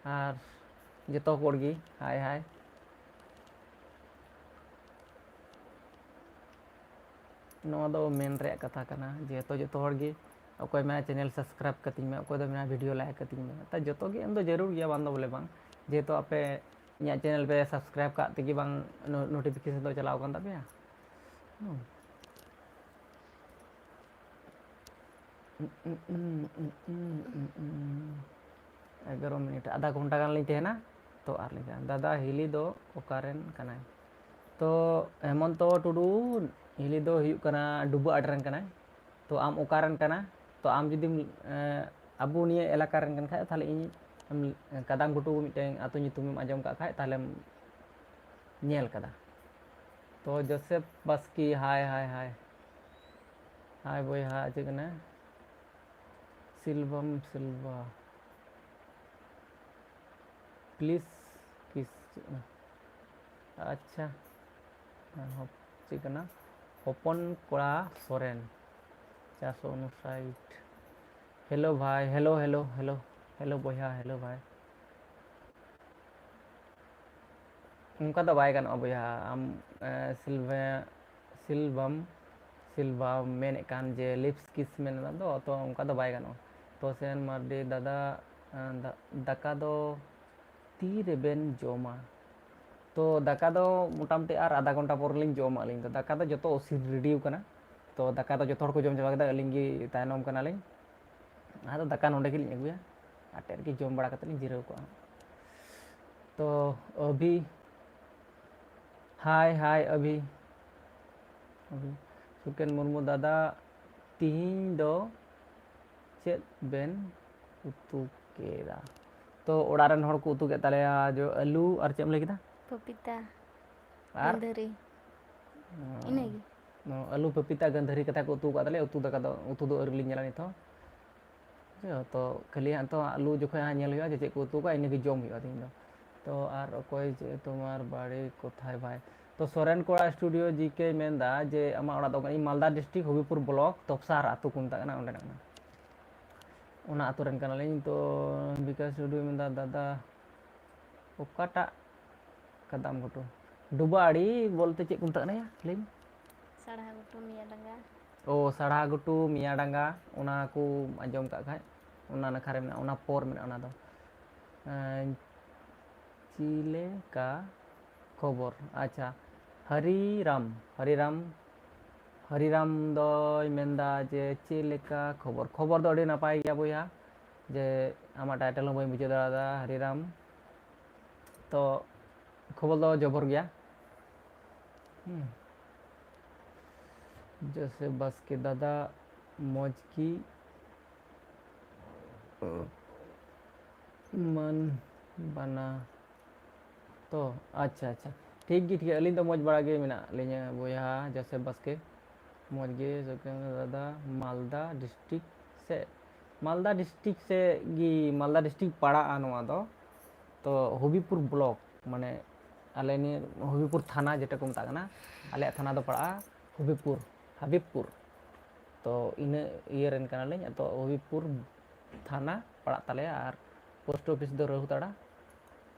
ᱟᱨ ᱡᱚᱛᱚ ᱦᱚᱲ ᱜᱮ ᱦᱟᱭ ᱦᱟᱭ᱾ ᱱᱚᱣᱟ ᱫᱚ ᱢᱮᱱ ᱨᱮᱭᱟᱜ ᱠᱟᱛᱷᱟ ᱠᱟᱱᱟ, ᱡᱮᱦᱮᱛᱩ ᱡᱚᱛᱚ ᱦᱚᱲ ᱜᱮ, ᱚᱠᱚᱭ ᱢᱮᱱᱟ ᱪᱮᱱᱮᱞ ᱥᱟᱵᱥᱠᱨᱟᱭᱤᱵ ᱠᱟᱹᱛᱤᱧ ᱢᱮ, ᱚᱠᱚᱭ ᱫᱚ ᱢᱮᱱᱟ ᱵᱷᱤᱰᱤᱭᱳ ᱞᱟᱭᱤᱠ ᱠᱟᱹᱛᱤᱧ ᱢᱮ, ᱛᱟ ᱡᱚᱛᱚ ᱜᱮ ᱮᱢ ᱫᱚ ᱡᱟᱹᱨᱩᱲ ᱜᱮᱭᱟ, ᱵᱟᱝ ᱫᱚ ᱵᱚᱞᱮ ᱵᱟᱝ, ᱡᱮᱦᱮᱛᱩ ᱟᱯᱮ ᱤᱧᱟᱹᱜ ᱪᱮᱱᱮᱞ ᱯᱮ ᱥᱟᱵᱥᱠᱨᱟᱭᱤᱵ ᱠᱟᱜ ᱛᱮᱜᱮ ᱵᱟᱝ ᱱᱳ-, ᱱᱳᱴᱤᱯᱷᱤᱠᱮᱥᱚᱱ ᱫᱚ ᱪᱟᱞᱟᱣ ᱟᱠᱟᱱ ᱛᱟᱯᱮᱭᱟ᱾ ᱦᱩᱸ᱾ ᱮᱜᱟᱨᱚ ᱢᱤᱱᱤᱴ, ᱟᱫᱷᱟ ᱜᱷᱚᱱᱴᱟ ᱜᱟᱱ ᱞᱤᱧ ᱛᱟᱦᱮᱱᱟ, ᱛᱚ ᱟᱨ ᱞᱤᱧ ᱛᱟᱦᱮᱱᱟ᱾ ᱫᱟᱫᱟ, ᱦᱤᱞᱤ ᱫᱚ ᱚᱠᱟᱨᱮᱱ ᱠᱟᱱᱟᱭ? ᱛᱚ ᱦᱮᱢᱚᱱᱛᱚ ᱴᱩᱰᱩ, ᱦᱤᱞᱤ ᱫᱚ ᱦᱩᱭᱩᱜ ᱠᱟᱱᱟ ᱰᱩᱵᱟᱹ ᱟᱲᱮ ᱨᱮᱱ ᱠᱟᱱᱟᱭ᱾ ᱛᱚ ᱟᱢ ᱚᱠᱟᱨᱮᱱ ᱠᱟᱱᱟ? ᱛᱚ ᱟᱢ ᱡᱩᱫᱤᱢ, ᱮᱸ, ᱟᱵᱚ ᱱᱤᱭᱟᱹ ᱮᱞᱟᱠᱟ ᱨᱮᱱ ᱠᱟᱱ ᱠᱷᱟᱡ, ᱛᱟᱦᱞᱮ ᱤᱧ, ᱮᱢ, ᱠᱟᱫᱟᱢ ᱜᱷᱩᱴᱩ ᱢᱤᱫᱴᱮᱱ ᱟᱹᱛᱩ ᱧᱩᱛᱩᱢᱮᱢ ᱟᱸᱡᱚᱢ ᱠᱟᱜ ᱠᱷᱟᱡ, ᱛᱟᱦᱞᱮᱢ ᱧᱮᱞ ᱠᱟᱫᱟ᱾ ᱛᱚ ᱡᱳᱥᱮᱯ ᱵᱟᱥᱠᱮ, ᱦᱟᱭ, ᱦᱟᱭ, ᱦᱟᱭ᱾ ᱦᱟᱭ ᱵᱚᱭᱦᱟ, ᱪᱮᱫ ᱠᱟᱱᱟ? ᱥᱤᱞᱵᱚᱢ ᱥᱤᱞᱵᱟ᱾ ᱯᱞᱤᱡᱽ ᱠᱤᱥ, ᱪᱮᱫ ᱠᱟᱱᱟ? ᱟᱪᱪᱷᱟ᱾ ᱟᱨᱦᱚᱸ ᱪᱮᱫ ᱠᱟᱱᱟ? ᱦᱚᱯᱚᱱ ᱠᱚᱲᱟ ᱥᱚᱨᱮᱱ, ᱪᱟᱨᱥᱚ ᱩᱱᱩᱥᱟᱴ᱾ ᱦᱮᱞᱳ ᱵᱷᱟᱭ, ᱦᱮᱞᱳ, ᱦᱮᱞᱳ, ᱦᱮᱞᱳ, ᱦᱮᱞᱳ ᱵᱚᱭᱦᱟ, ᱦᱮᱞᱳ ᱵᱷᱟᱭ᱾ ᱚᱱᱠᱟ ᱫᱚ ᱵᱟᱭ ᱜᱟᱱᱚᱜᱼᱟ ᱵᱚᱭᱦᱟ᱾ ᱟᱢ, ᱮ, ᱥᱤᱞᱵᱷᱟ-, ᱥᱤᱞᱵᱷᱟᱢ, ᱥᱤᱞᱵᱷᱟᱢ ᱢᱮᱱᱮᱫ ᱠᱟᱱ ᱡᱮ ᱞᱤᱯᱥ ᱠᱤᱥ ᱢᱮᱱ ᱮᱫᱟ ᱫᱚ, ᱛᱚ ᱚᱱᱠᱟ ᱫᱚ ᱵᱟᱭ ᱜᱟᱱᱚᱜᱼᱟ᱾ ᱛᱚ ᱥᱮᱱ ᱢᱟᱨᱰᱤ, ᱫᱟᱫᱟ, ᱮ, ᱫᱟ-, ᱫᱟᱠᱟ ᱫᱚ ᱛᱤ ᱨᱮᱵᱮᱱ ᱡᱚᱢᱟ? ᱛᱚ ᱫᱟᱠᱟ ᱫᱚ ᱢᱚᱴᱟᱢᱩᱴᱤ ᱟᱨ ᱟᱫᱷᱟ ᱜᱷᱚᱱᱴᱟ ᱯᱚᱨ ᱞᱤᱧ ᱡᱚᱢᱟ ᱟᱹᱞᱤᱧ ᱫᱚ᱾ ᱫᱟᱠᱟ ᱫᱚ ᱡᱚᱛᱚ ᱤᱥᱤᱱ ᱨᱮᱰᱤ ᱟᱠᱟᱱᱟ᱾ ᱛᱚ ᱫᱟᱠᱟ ᱫᱚ ᱡᱚᱛᱚ ᱦᱚᱲ ᱠᱚ ᱡᱚᱢ ᱪᱟᱵᱟ ᱠᱮᱫᱟ, ᱟᱹᱞᱤᱧ ᱜᱮ ᱛᱟᱭᱱᱚᱢ ᱠᱟᱱᱟᱞᱤᱧ᱾ ᱟᱫᱚ ᱫᱟᱠᱟ ᱱᱚᱸᱰᱮ ᱜᱮᱞᱤᱧ ᱟᱹᱜᱩᱭᱟ, ᱟᱴᱮᱫ ᱨᱮᱜᱮ ᱡᱚᱢ ᱵᱟᱲᱟ ᱠᱟᱛᱮ ᱞᱤᱧ ᱡᱤᱨᱟᱹᱣ ᱠᱚᱜᱼᱟ᱾ ᱛᱚ ᱟᱹᱵᱷᱤ, ᱦᱟᱭ ᱦᱟᱭ ᱟᱹᱵᱷᱤ, ᱟᱹᱵᱷᱤ᱾ ᱥᱩᱠᱮᱱ ᱢᱩᱨᱢᱩ, ᱫᱟᱫᱟ, ᱛᱤᱦᱤᱧ ᱫᱚ ᱪᱮᱫ ᱵᱮᱱ ᱩᱛᱩ ᱠᱮᱫᱟ? ᱛᱚ ᱚᱲᱟᱜ ᱨᱮᱱ ᱦᱚᱲ ᱠᱚ ᱩᱛᱩ ᱠᱮᱫ ᱛᱟᱞᱮᱭᱟ ᱡᱚ ᱟᱹᱞᱩ ᱟᱨ ᱪᱮᱫ ᱮᱢ ᱞᱟᱹᱭ ᱠᱮᱫᱟ? ᱯᱚᱯᱤᱛᱟ᱾ ᱟᱨ? ᱜᱟᱹᱱᱫᱷᱟᱹᱨᱤ᱾ ᱚ᱾ ᱤᱱᱟᱹᱜᱮ᱾ ᱚ, ᱟᱹᱞᱩ ᱯᱚᱯᱤᱛᱟ ᱜᱟᱹᱱᱫᱷᱟᱹᱨᱤ ᱠᱟᱛᱷᱟ ᱠᱚ ᱩᱛᱩ ᱠᱟᱜ ᱛᱟᱞᱮᱭᱟ᱾ ᱩᱛᱩ ᱫᱟᱠᱟ ᱫᱚ, ᱩᱛᱩ ᱫᱚ ᱟᱹᱣᱨᱤ ᱞᱤᱧ ᱧᱮᱞᱟ ᱱᱤᱛ ᱦᱚᱸ᱾ ᱦᱮᱸ, ᱛᱚ ᱠᱷᱟᱹᱞᱤ ᱦᱟᱸᱜ ᱛᱚ ᱟᱹᱞᱩ ᱡᱚᱠᱷᱚᱱ ᱦᱟᱸᱜ ᱧᱮᱞ ᱦᱩᱭᱩᱜᱼᱟ ᱡᱮ ᱪᱮᱫ ᱠᱚ ᱩᱛᱩ ᱠᱟᱜᱼᱟ, ᱤᱱᱟᱹᱜᱮ ᱡᱚᱢ ᱦᱩᱭᱩᱜᱼᱟ ᱛᱮᱦᱮᱧ ᱫᱚ᱾ ᱛᱚ ᱟᱨ ᱚᱠᱚᱭ ᱪᱮᱫ ᱛᱳᱢᱟᱨ ᱵᱟᱲᱤ ᱠᱳᱛᱷᱟᱭ ᱵᱷᱟᱭ? ᱛᱚ ᱥᱚᱨᱮᱱ ᱠᱚᱲᱟ ᱥᱴᱩᱰᱤᱭᱳ ᱡᱤ ᱠᱮ ᱢᱮᱱᱫᱟ ᱡᱮ ᱟᱢᱟᱜ ᱚᱲᱟᱜ ᱫᱚ ᱤᱧ ᱢᱟᱞᱫᱟ ᱰᱤᱥᱴᱨᱤᱠᱴ ᱦᱚᱵᱤᱵᱽᱯᱩᱨ ᱵᱞᱚᱠ ᱛᱚᱯᱥᱟᱨ ᱟᱹᱛᱩ ᱠᱚ ᱢᱮᱛᱟᱜ ᱠᱟᱱᱟ, ᱚᱸᱰᱮᱱᱟᱜ ᱠᱟᱱᱟ᱾ ᱚᱱᱟ ᱟᱹᱛᱩ ᱨᱮᱱ ᱠᱟᱱᱟᱞᱤᱧ᱾ ᱛᱚ ᱵᱤᱠᱟᱥ ᱴᱩᱰᱩᱭ ᱢᱮᱱᱫᱟ, ᱫᱟᱫᱟ ᱚᱠᱟᱴᱟᱜ ᱠᱟᱫᱟᱢ ᱜᱷᱩᱴᱩ? ᱰᱩᱵᱟᱹ ᱟᱲᱮ ᱵᱚᱞᱛᱮ ᱪᱮᱫ ᱠᱚ ᱢᱮᱛᱟᱜ ᱠᱟᱱᱟ ᱭᱟ? ᱞᱟᱹᱭ ᱢᱮ᱾ ᱥᱟᱲᱦᱟ ᱜᱷᱩᱴᱩ, ᱢᱤᱭᱟ ᱰᱟᱸᱜᱟ᱾ ᱚ, ᱥᱟᱲᱦᱟ ᱜᱷᱩᱴᱩ, ᱢᱤᱭᱟ ᱰᱟᱸᱜᱟ, ᱚᱱᱟ ᱠᱚ ᱟᱸᱡᱚᱢ ᱠᱟᱜ ᱠᱷᱟᱡ, ᱚᱱᱟ ᱱᱟᱠᱷᱟ ᱨᱮ ᱢᱮᱱᱟᱜᱼᱟ, ᱚᱱᱟ ᱯᱚᱨ ᱢᱮᱱᱟᱜᱼᱟ ᱚᱱᱟ ᱫᱚ᱾ ᱮᱸ, ᱪᱤᱞᱮᱠᱟ ᱠᱷᱚᱵᱚᱨ? ᱟᱪᱪᱷᱟ, ᱦᱟᱨᱤᱨᱟᱢ, ᱦᱟᱨᱤᱨᱟᱢ, ᱦᱟᱨᱤᱨᱟᱢ ᱫᱚᱭ ᱢᱮᱱᱫᱟ ᱡᱮ ᱪᱮᱫ ᱞᱮᱠᱟ ᱠᱷᱚᱵᱚᱨ? ᱠᱷᱚᱵᱚᱨ ᱫᱚ ᱟᱹᱰᱤ ᱱᱟᱯᱟᱭ ᱜᱮᱭᱟ ᱵᱚᱭᱦᱟ, ᱡᱮ ᱟᱢᱟᱜ ᱴᱟᱭᱴᱮᱞ ᱦᱚᱸ ᱵᱟᱹᱧ ᱵᱩᱡᱷᱟᱹᱣ ᱫᱟᱲᱮᱭᱟᱫᱟ ᱦᱟᱨᱤᱨᱟᱢ᱾ ᱛᱚ ᱠᱷᱚᱵᱚᱨ ᱫᱚ ᱡᱚᱵᱚᱨ ᱜᱮᱭᱟ᱾ ᱦᱩᱸ᱾ ᱡᱳᱥᱮᱯ ᱵᱟᱥᱠᱮ, ᱫᱟᱫᱟ ᱢᱚᱡᱽ ᱜᱮ ᱢᱟᱹᱱ ᱵᱟᱱᱟ ᱛᱚ? ᱟᱪᱪᱷᱟ, ᱟᱪᱪᱷᱟ, ᱴᱷᱤᱠ ᱜᱮ, ᱴᱷᱤᱠ ᱜᱮ᱾ ᱟᱹᱞᱤᱧ ᱫᱚ ᱢᱚᱡᱽ ᱵᱟᱲᱟ ᱜᱮ ᱢᱮᱱᱟᱜ ᱞᱤᱧᱟᱹ ᱵᱚᱭᱦᱟ ᱡᱳᱥᱮᱯ ᱵᱟᱥᱠᱮ, ᱢᱚᱡᱽ ᱜᱮ᱾ ᱥᱩᱠᱷᱮᱱᱫᱨᱚ ᱫᱟᱫᱟ, ᱢᱟᱞᱫᱟ ᱰᱤᱥᱴᱨᱤᱠᱴ ᱥᱮ, ᱢᱟᱞᱫᱟ ᱰᱤᱥᱴᱨᱤᱠᱴ ᱥᱮ ᱜᱮ, ᱢᱟᱞᱫᱟ ᱰᱤᱥᱴᱨᱤᱠᱴ ᱯᱟᱲᱟᱜᱼᱟ ᱱᱚᱣᱟ ᱫᱚ᱾ ᱛᱚ ᱦᱚᱵᱤᱵᱽᱯᱩᱨ ᱵᱞᱚᱠ, ᱢᱟᱱᱮ ᱟᱞᱮ ᱱᱤᱭᱟᱹ ᱦᱚᱵᱤᱵᱽᱯᱩᱨ ᱛᱷᱟᱱᱟ ᱡᱮᱴᱟ ᱠᱚ ᱢᱮᱛᱟᱜ ᱠᱟᱱᱟ, ᱟᱞᱮᱭᱟᱜ ᱛᱷᱟᱱᱟ ᱫᱚ ᱯᱟᱲᱟᱜᱼᱟ ᱦᱚᱵᱤᱵᱽᱯᱩᱨ, ᱦᱟᱵᱤᱵᱽᱯᱩᱨ᱾ ᱛᱚ ᱤᱱᱟᱹ ᱤᱭᱟᱹ ᱨᱮᱱ ᱠᱟᱱᱟᱞᱤᱧ᱾ ᱛᱚ ᱦᱚᱵᱤᱵᱽᱯᱩᱨ ᱛᱷᱟᱱᱟ ᱯᱟᱲᱟᱜ ᱛᱟᱞᱮᱭᱟ ᱟᱨ ᱯᱳᱥᱴ ᱚᱯᱷᱤᱥ ᱫᱚ ᱨᱟᱹᱦᱩᱛᱟᱲᱟ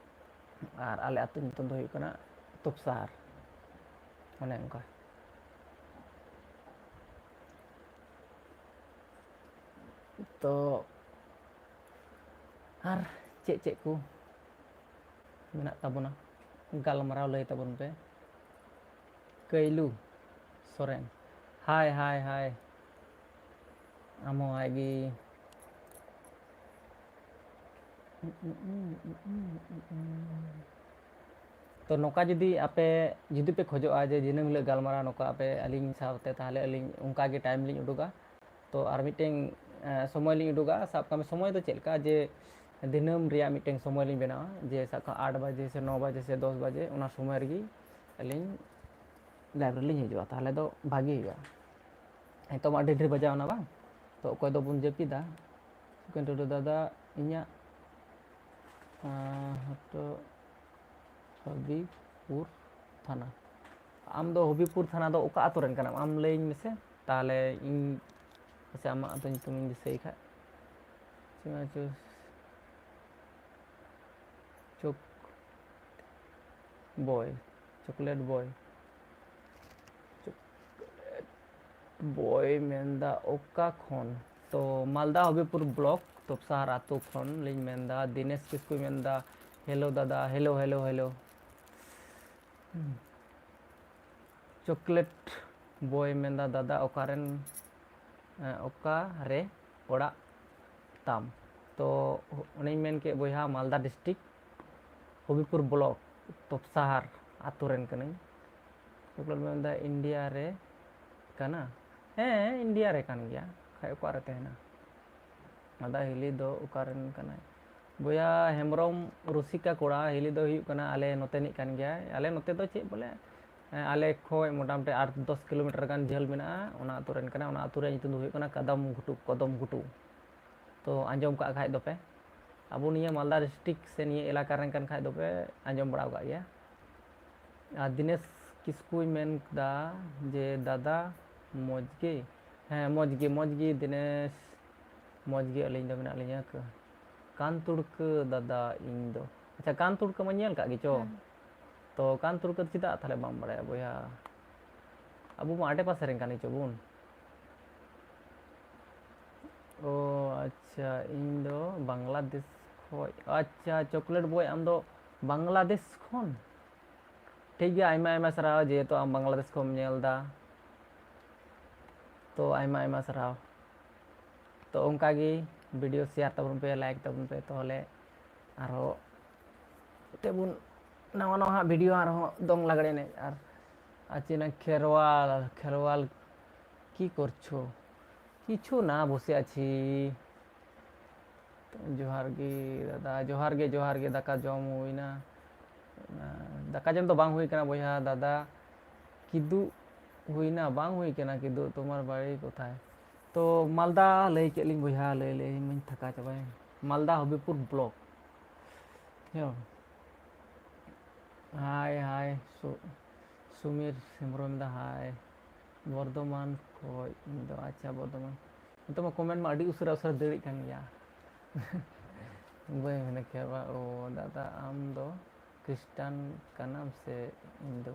ᱟᱨ ᱟᱞᱮ ᱟᱹᱛᱩ ᱧᱩᱛᱩᱢ ᱫᱚ ᱦᱩᱭᱩᱜ ᱠᱟᱱᱟ ᱛᱚᱯᱥᱟᱦᱟᱨ᱾ ᱚᱱᱮ ᱚᱱᱠᱟ᱾ ᱛᱚ ᱟᱨ ᱪᱮᱫ ᱪᱮᱫ ᱠᱚ ᱢᱮᱱᱟᱜ ᱛᱟᱵᱚᱱᱟ, ᱜᱟᱞᱢᱟᱨᱟᱣ ᱞᱟᱹᱭ ᱛᱟᱵᱚᱱ ᱯᱮ᱾ ᱠᱟᱹᱭᱞᱩ ᱥᱚᱨᱮᱱ, ᱦᱟᱭ ᱦᱟᱭ ᱦᱟᱭ᱾ ᱟᱢ ᱦᱚᱸ ᱦᱟᱭ ᱜᱮ᱾ ᱛᱚ ᱱᱚᱝᱠᱟ ᱡᱩᱫᱤ ᱟᱯᱮ ᱡᱩᱫᱤ ᱯᱮ ᱠᱷᱚᱡᱚᱜᱼᱟ ᱡᱮ ᱫᱤᱱᱟᱹᱢ ᱦᱤᱞᱳᱜ ᱜᱟᱞᱢᱟᱨᱟᱣ ᱱᱚᱝᱠᱟ ᱟᱯᱮ ᱟᱹᱞᱤᱧ ᱥᱟᱶᱛᱮ, ᱛᱟᱦᱚᱞᱮ ᱟᱹᱞᱤᱧ ᱚᱱᱠᱟ ᱜᱮ ᱴᱟᱭᱤᱢ ᱞᱤᱧ ᱩᱰᱩᱠᱟ᱾ ᱛᱚ ᱟᱨ ᱢᱤᱫᱴᱮᱱ ᱥᱚᱢᱚᱭ ᱞᱤᱧ ᱩᱰᱩᱠᱟ᱾ ᱥᱟᱵ ᱠᱟᱜ ᱢᱮ ᱥᱚᱢᱚᱭ ᱫᱚ ᱪᱮᱫ ᱞᱮᱠᱟ ᱡᱮ ᱫᱤᱱᱟᱹᱢ ᱨᱮᱭᱟᱜ ᱢᱤᱫᱴᱮᱱ ᱥᱚᱢᱚᱭ ᱞᱤᱧ ᱵᱮᱱᱟᱣᱟ, ᱡᱮ ᱥᱟᱵ ᱠᱟᱜ ᱟᱴ ᱵᱟᱡᱮ ᱥᱮ ᱱᱚ ᱵᱟᱡᱮ ᱥᱮ ᱫᱚᱥ ᱵᱟᱡᱮ, ᱚᱱᱟ ᱥᱚᱢᱚᱭ ᱨᱮᱜᱮ ᱟᱹᱞᱤᱧ ᱞᱟᱭᱤᱵᱨᱮᱨᱤ ᱞᱤᱧ ᱦᱤᱡᱩᱜᱼᱟ, ᱛᱟᱦᱚᱞᱮ ᱫᱚ ᱵᱷᱟᱜᱮ ᱦᱩᱭᱩᱜᱼᱟ᱾ ᱱᱤᱛᱚᱜ ᱢᱟ ᱟᱹᱰᱤ ᱰᱷᱮᱨ ᱵᱟᱡᱟᱣ ᱮᱱᱟ ᱵᱟᱝ? ᱛᱚ ᱚᱠᱚᱭ ᱫᱚᱵᱚᱱ ᱡᱟᱹᱯᱤᱫᱟ? ᱥᱩᱠᱷᱮᱱ ᱴᱩᱰᱩ ᱫᱟᱫᱟ, ᱤᱧᱟᱹᱜ ᱦᱚᱴᱚ ᱦᱚᱵᱤᱯᱩᱨ ᱛᱷᱟᱱᱟ᱾ ᱟᱢ ᱫᱚ ᱦᱚᱵᱤᱯᱩᱨ ᱛᱷᱟᱱᱟ ᱫᱚ ᱚᱠᱟ ᱟᱛᱳ ᱨᱮᱱ ᱠᱟᱱᱟᱢ? ᱟᱢ ᱞᱟᱹᱭᱟᱹᱧ ᱢᱮᱥᱮ, ᱛᱟᱦᱚᱞᱮ ᱤᱧ ᱯᱟᱥᱮ ᱟᱢᱟᱜ ᱟᱛᱳ ᱧᱩᱛᱩᱢᱤᱧ ᱫᱤᱥᱟᱹᱭ ᱠᱷᱟᱡ᱾ ᱪᱚᱠ ᱵᱚᱭ, ᱪᱚᱠᱞᱮᱴ ᱵᱚᱭ, ᱪᱚᱠᱞᱮᱴ ᱵᱚᱭ ᱢᱮᱱᱫᱟ ᱚᱠᱟ ᱠᱷᱚᱱ? ᱛᱚ ᱢᱟᱞᱫᱟ ᱦᱚᱵᱤᱯᱩᱨ ᱵᱞᱚᱠ ᱛᱚᱯᱥᱟᱦᱟᱨ ᱟᱛᱳ ᱠᱷᱚᱱ ᱞᱤᱧ ᱢᱮᱱᱫᱟ᱾ ᱫᱤᱱᱮᱥ ᱠᱤᱥᱠᱩᱭ ᱢᱮᱱᱫᱟ, ᱦᱮᱞᱳ ᱫᱟᱫᱟ, ᱦᱮᱞᱳ ᱦᱮᱞᱳ ᱦᱮᱞᱳ᱾ ᱪᱚᱠᱞᱮᱴ ᱵᱚᱭ ᱢᱮᱱᱫᱟ, ᱫᱟᱫᱟ ᱚᱠᱟᱨᱮᱱ, ᱚᱠᱟᱨᱮ ᱚᱲᱟᱜ ᱛᱟᱢ? ᱛᱚ ᱚᱱᱮᱧ ᱢᱮᱱ ᱠᱮᱫ ᱵᱚᱭᱦᱟ, ᱢᱟᱞᱫᱟ ᱰᱤᱥᱴᱨᱤᱠᱴ ᱦᱚᱵᱤᱯᱩᱨ ᱵᱞᱚᱠ ᱛᱚᱯᱥᱟᱦᱟᱨ ᱟᱛᱳ ᱨᱮᱱ ᱠᱟᱹᱱᱟᱹᱧ᱾ ᱪᱚᱠᱞᱮᱴ ᱢᱮᱱᱫᱟ ᱤᱱᱰᱤᱭᱟ ᱨᱮ ᱠᱟᱱᱟ᱾ ᱦᱮᱸ, ᱤᱱᱰᱤᱭᱟ ᱨᱮ ᱠᱟᱱ ᱜᱮᱭᱟ, ᱠᱷᱟᱡ ᱚᱠᱟᱨᱮ ᱛᱟᱦᱮᱱᱟ? ᱫᱟᱫᱟ ᱦᱤᱞᱤ ᱫᱚ ᱚᱠᱟᱨᱮᱱ ᱠᱟᱱᱟᱭ? ᱵᱚᱭᱦᱟ ᱦᱮᱢᱵᱨᱚᱢ ᱨᱩᱥᱤᱠᱟ ᱠᱚᱲᱟ, ᱦᱤᱞᱤ ᱫᱚ ᱦᱩᱭᱩᱜ ᱠᱟᱱᱟ ᱟᱞᱮ ᱱᱚᱛᱮᱱᱤᱡ ᱠᱟᱱ ᱜᱮᱭᱟᱭ᱾ ᱟᱞᱮ ᱱᱚᱛᱮ ᱫᱚ ᱪᱮᱫ ᱵᱚᱞᱮ, ᱟᱞᱮ ᱠᱷᱚᱡ ᱢᱚᱴᱟᱢᱩᱴᱤ ᱟᱴ ᱫᱚᱥ ᱠᱤᱞᱳᱢᱤᱴᱟᱨ ᱜᱟᱱ ᱡᱷᱟᱹᱞ ᱢᱮᱱᱟᱜᱼᱟ᱾ ᱚᱱᱟ ᱟᱹᱛᱩ ᱨᱮᱱ ᱠᱟᱱᱟᱭ᱾ ᱚᱱᱟ ᱟᱹᱛᱩ ᱨᱮᱭᱟᱜ ᱧᱩᱛᱩᱢ ᱫᱚ ᱦᱩᱭᱩᱜ ᱠᱟᱱᱟ ᱠᱟᱫᱚᱢ ᱜᱷᱩᱴᱩ, ᱠᱚᱫᱚᱢ ᱜᱷᱩᱴᱩ᱾ ᱛᱚ ᱟᱸᱡᱚᱢ ᱠᱟᱜ ᱠᱷᱟᱡ ᱫᱚᱯᱮ, ᱟᱵᱚ ᱱᱤᱭᱟᱹ ᱢᱟᱞᱫᱟ ᱰᱤᱥᱴᱨᱤᱠᱴ ᱥᱮ ᱱᱤᱭᱟᱹ ᱮᱞᱟᱠᱟ ᱨᱮᱱ ᱠᱟᱱ ᱠᱷᱟᱡ ᱫᱚᱯᱮ ᱟᱸᱡᱚᱢ ᱵᱟᱲᱟ ᱟᱠᱟᱫ ᱜᱮᱭᱟ᱾ ᱟᱨ ᱫᱤᱱᱮᱥ ᱠᱤᱥᱠᱩᱭ ᱢᱮᱱ ᱠᱮᱫᱟ ᱡᱮ, ᱫᱟᱫᱟ ᱢᱚᱡᱽ ᱜᱮ? ᱦᱮᱸ, ᱢᱚᱡᱽ ᱜᱮ, ᱢᱚᱡᱽ ᱜᱮ ᱫᱤᱱᱮᱥ, ᱢᱚᱡᱽ ᱜᱮ ᱟᱹᱞᱤᱧ ᱫᱚ ᱢᱮᱱᱟᱜ ᱞᱤᱧᱟᱹ᱾ ᱠᱟᱱ ᱛᱩᱲᱠᱟᱹ ᱫᱟᱫᱟ ᱤᱧ ᱫᱚ᱾ ᱟᱪᱪᱷᱟ, ᱠᱟᱱ ᱛᱩᱲᱠᱟᱹ ᱢᱟ ᱧᱮᱞ ᱠᱟᱜ ᱜᱮᱪᱚ? ᱦᱮᱸ᱾ ᱛᱚ ᱠᱟᱱ ᱛᱩᱲᱠᱟᱹ ᱫᱚ ᱪᱮᱫᱟᱜ ᱛᱟᱦᱞᱮ ᱵᱟᱢ ᱵᱟᱲᱟᱭᱟ ᱵᱚᱭᱦᱟ? ᱟᱵᱚ ᱢᱟ ᱟᱰᱮ ᱯᱟᱥᱮ ᱨᱮᱱ ᱠᱟᱱ ᱜᱮᱪᱚ ᱵᱚᱱ᱾ ᱚ ᱟᱪᱪᱷᱟ, ᱤᱧ ᱫᱚ ᱵᱟᱝᱞᱟᱫᱮᱥ ᱠᱷᱚᱡ᱾ ᱟᱪᱪᱷᱟ, ᱪᱚᱠᱞᱮᱴ ᱵᱚᱭ, ᱟᱢ ᱫᱚ ᱵᱟᱝᱞᱟᱫᱮᱥ ᱠᱷᱚᱱ᱾ ᱴᱷᱤᱠ ᱜᱮᱭᱟ, ᱟᱭᱢᱟ ᱟᱭᱢᱟ ᱥᱟᱨᱦᱟᱣ, ᱡᱮᱦᱮᱛᱩ ᱟᱢ ᱵᱟᱝᱞᱟᱫᱮᱥ ᱠᱷᱚᱱᱮᱢ ᱧᱮᱞ ᱮᱫᱟ᱾ ᱛᱚ ᱟᱭᱢᱟ ᱟᱭᱢᱟ ᱥᱟᱨᱦᱟᱣ᱾ ᱛᱚ ᱚᱱᱠᱟ ᱜᱮ video share ᱛᱟᱵᱚᱱ ᱯᱮ, like ᱛᱟᱵᱚᱱ ᱯᱮ, ᱛᱟᱦᱚᱞᱮ ᱟᱨᱦᱚᱸ ᱛᱮᱵᱚᱱ ᱱᱟᱣᱟ ᱱᱟᱣᱟ ᱦᱟᱸᱜ video ᱟᱨᱦᱚᱸ ᱫᱚᱝ ᱞᱟᱜᱽᱲᱮ ᱮᱱᱮᱡ᱾ ᱟᱨ ᱟᱪᱤᱱᱟ ᱠᱷᱮᱨᱣᱟᱞ, ᱠᱷᱮᱨᱣᱟᱞ ᱠᱤ ᱠᱚᱨᱪᱷᱳ? ᱠᱤᱪᱷᱩ ᱱᱟ, ᱵᱚᱥᱮ ᱟᱪᱷᱤ᱾ ᱡᱚᱦᱟᱨ ᱜᱮ ᱫᱟᱫᱟ, ᱡᱚᱦᱟᱨ ᱜᱮ, ᱡᱚᱦᱟᱨ ᱜᱮ᱾ ᱫᱟᱠᱟ ᱡᱚᱢ ᱦᱩᱭᱱᱟ? ᱫᱟᱠᱟ ᱡᱚᱢ ᱫᱚ ᱵᱟᱝ ᱦᱩᱭ ᱠᱟᱱᱟ ᱵᱚᱭᱦᱟ, ᱫᱟᱫᱟ᱾ ᱠᱤᱫᱩᱜ ᱦᱩᱭᱱᱟ? ᱵᱟᱝ ᱦᱩᱭ ᱠᱟᱱᱟ ᱠᱤᱫᱩᱜ᱾ ᱛᱳᱢᱟᱨ ᱵᱟᱲᱤ ᱠᱳᱛᱷᱟᱭ? ᱛᱚ ᱢᱟᱞᱫᱟ ᱞᱟᱹᱭ ᱠᱮᱫ ᱞᱤᱧ ᱵᱚᱭᱦᱟ, ᱞᱟᱹᱭ ᱞᱟᱹᱭ ᱢᱟᱧ ᱛᱷᱟᱠᱟ ᱪᱟᱵᱟᱭᱮᱱ᱾ ᱢᱟᱞᱫᱟ ᱦᱚᱵᱤᱵᱽᱯᱩᱨ block᱾ ᱦᱮᱸ᱾ ᱦᱟᱭ, ᱦᱟᱭ, ᱥᱩ-, ᱥᱩᱢᱤᱨ ᱦᱮᱢᱵᱨᱚᱢ ᱫᱟ, ᱦᱟᱭ᱾ ᱵᱚᱨᱫᱷᱚᱢᱟᱱ ᱠᱷᱚᱡ ᱤᱧ ᱫᱚ, ᱟᱪᱪᱷᱟ, ᱵᱚᱨᱫᱷᱚᱢᱟᱱ᱾ ᱱᱤᱛᱚᱜ ᱢᱟ comment ᱢᱟ ᱟᱹᱰᱤ ᱩᱥᱟᱹᱨᱟ ᱩᱥᱟᱹᱨᱟ ᱫᱟᱹᱲᱮᱫ ᱠᱟᱱ ᱜᱮᱭᱟ᱾ ᱵᱟᱹᱧ ᱢᱮᱱᱟ ᱠᱮ ᱵᱟ, ᱳ ᱫᱟᱫᱟ, ᱟᱢ ᱫᱚ ᱠᱷᱨᱤᱥᱴᱟᱱ ᱠᱟᱱᱟᱢ ᱥᱮ ᱦᱤᱱᱫᱩ?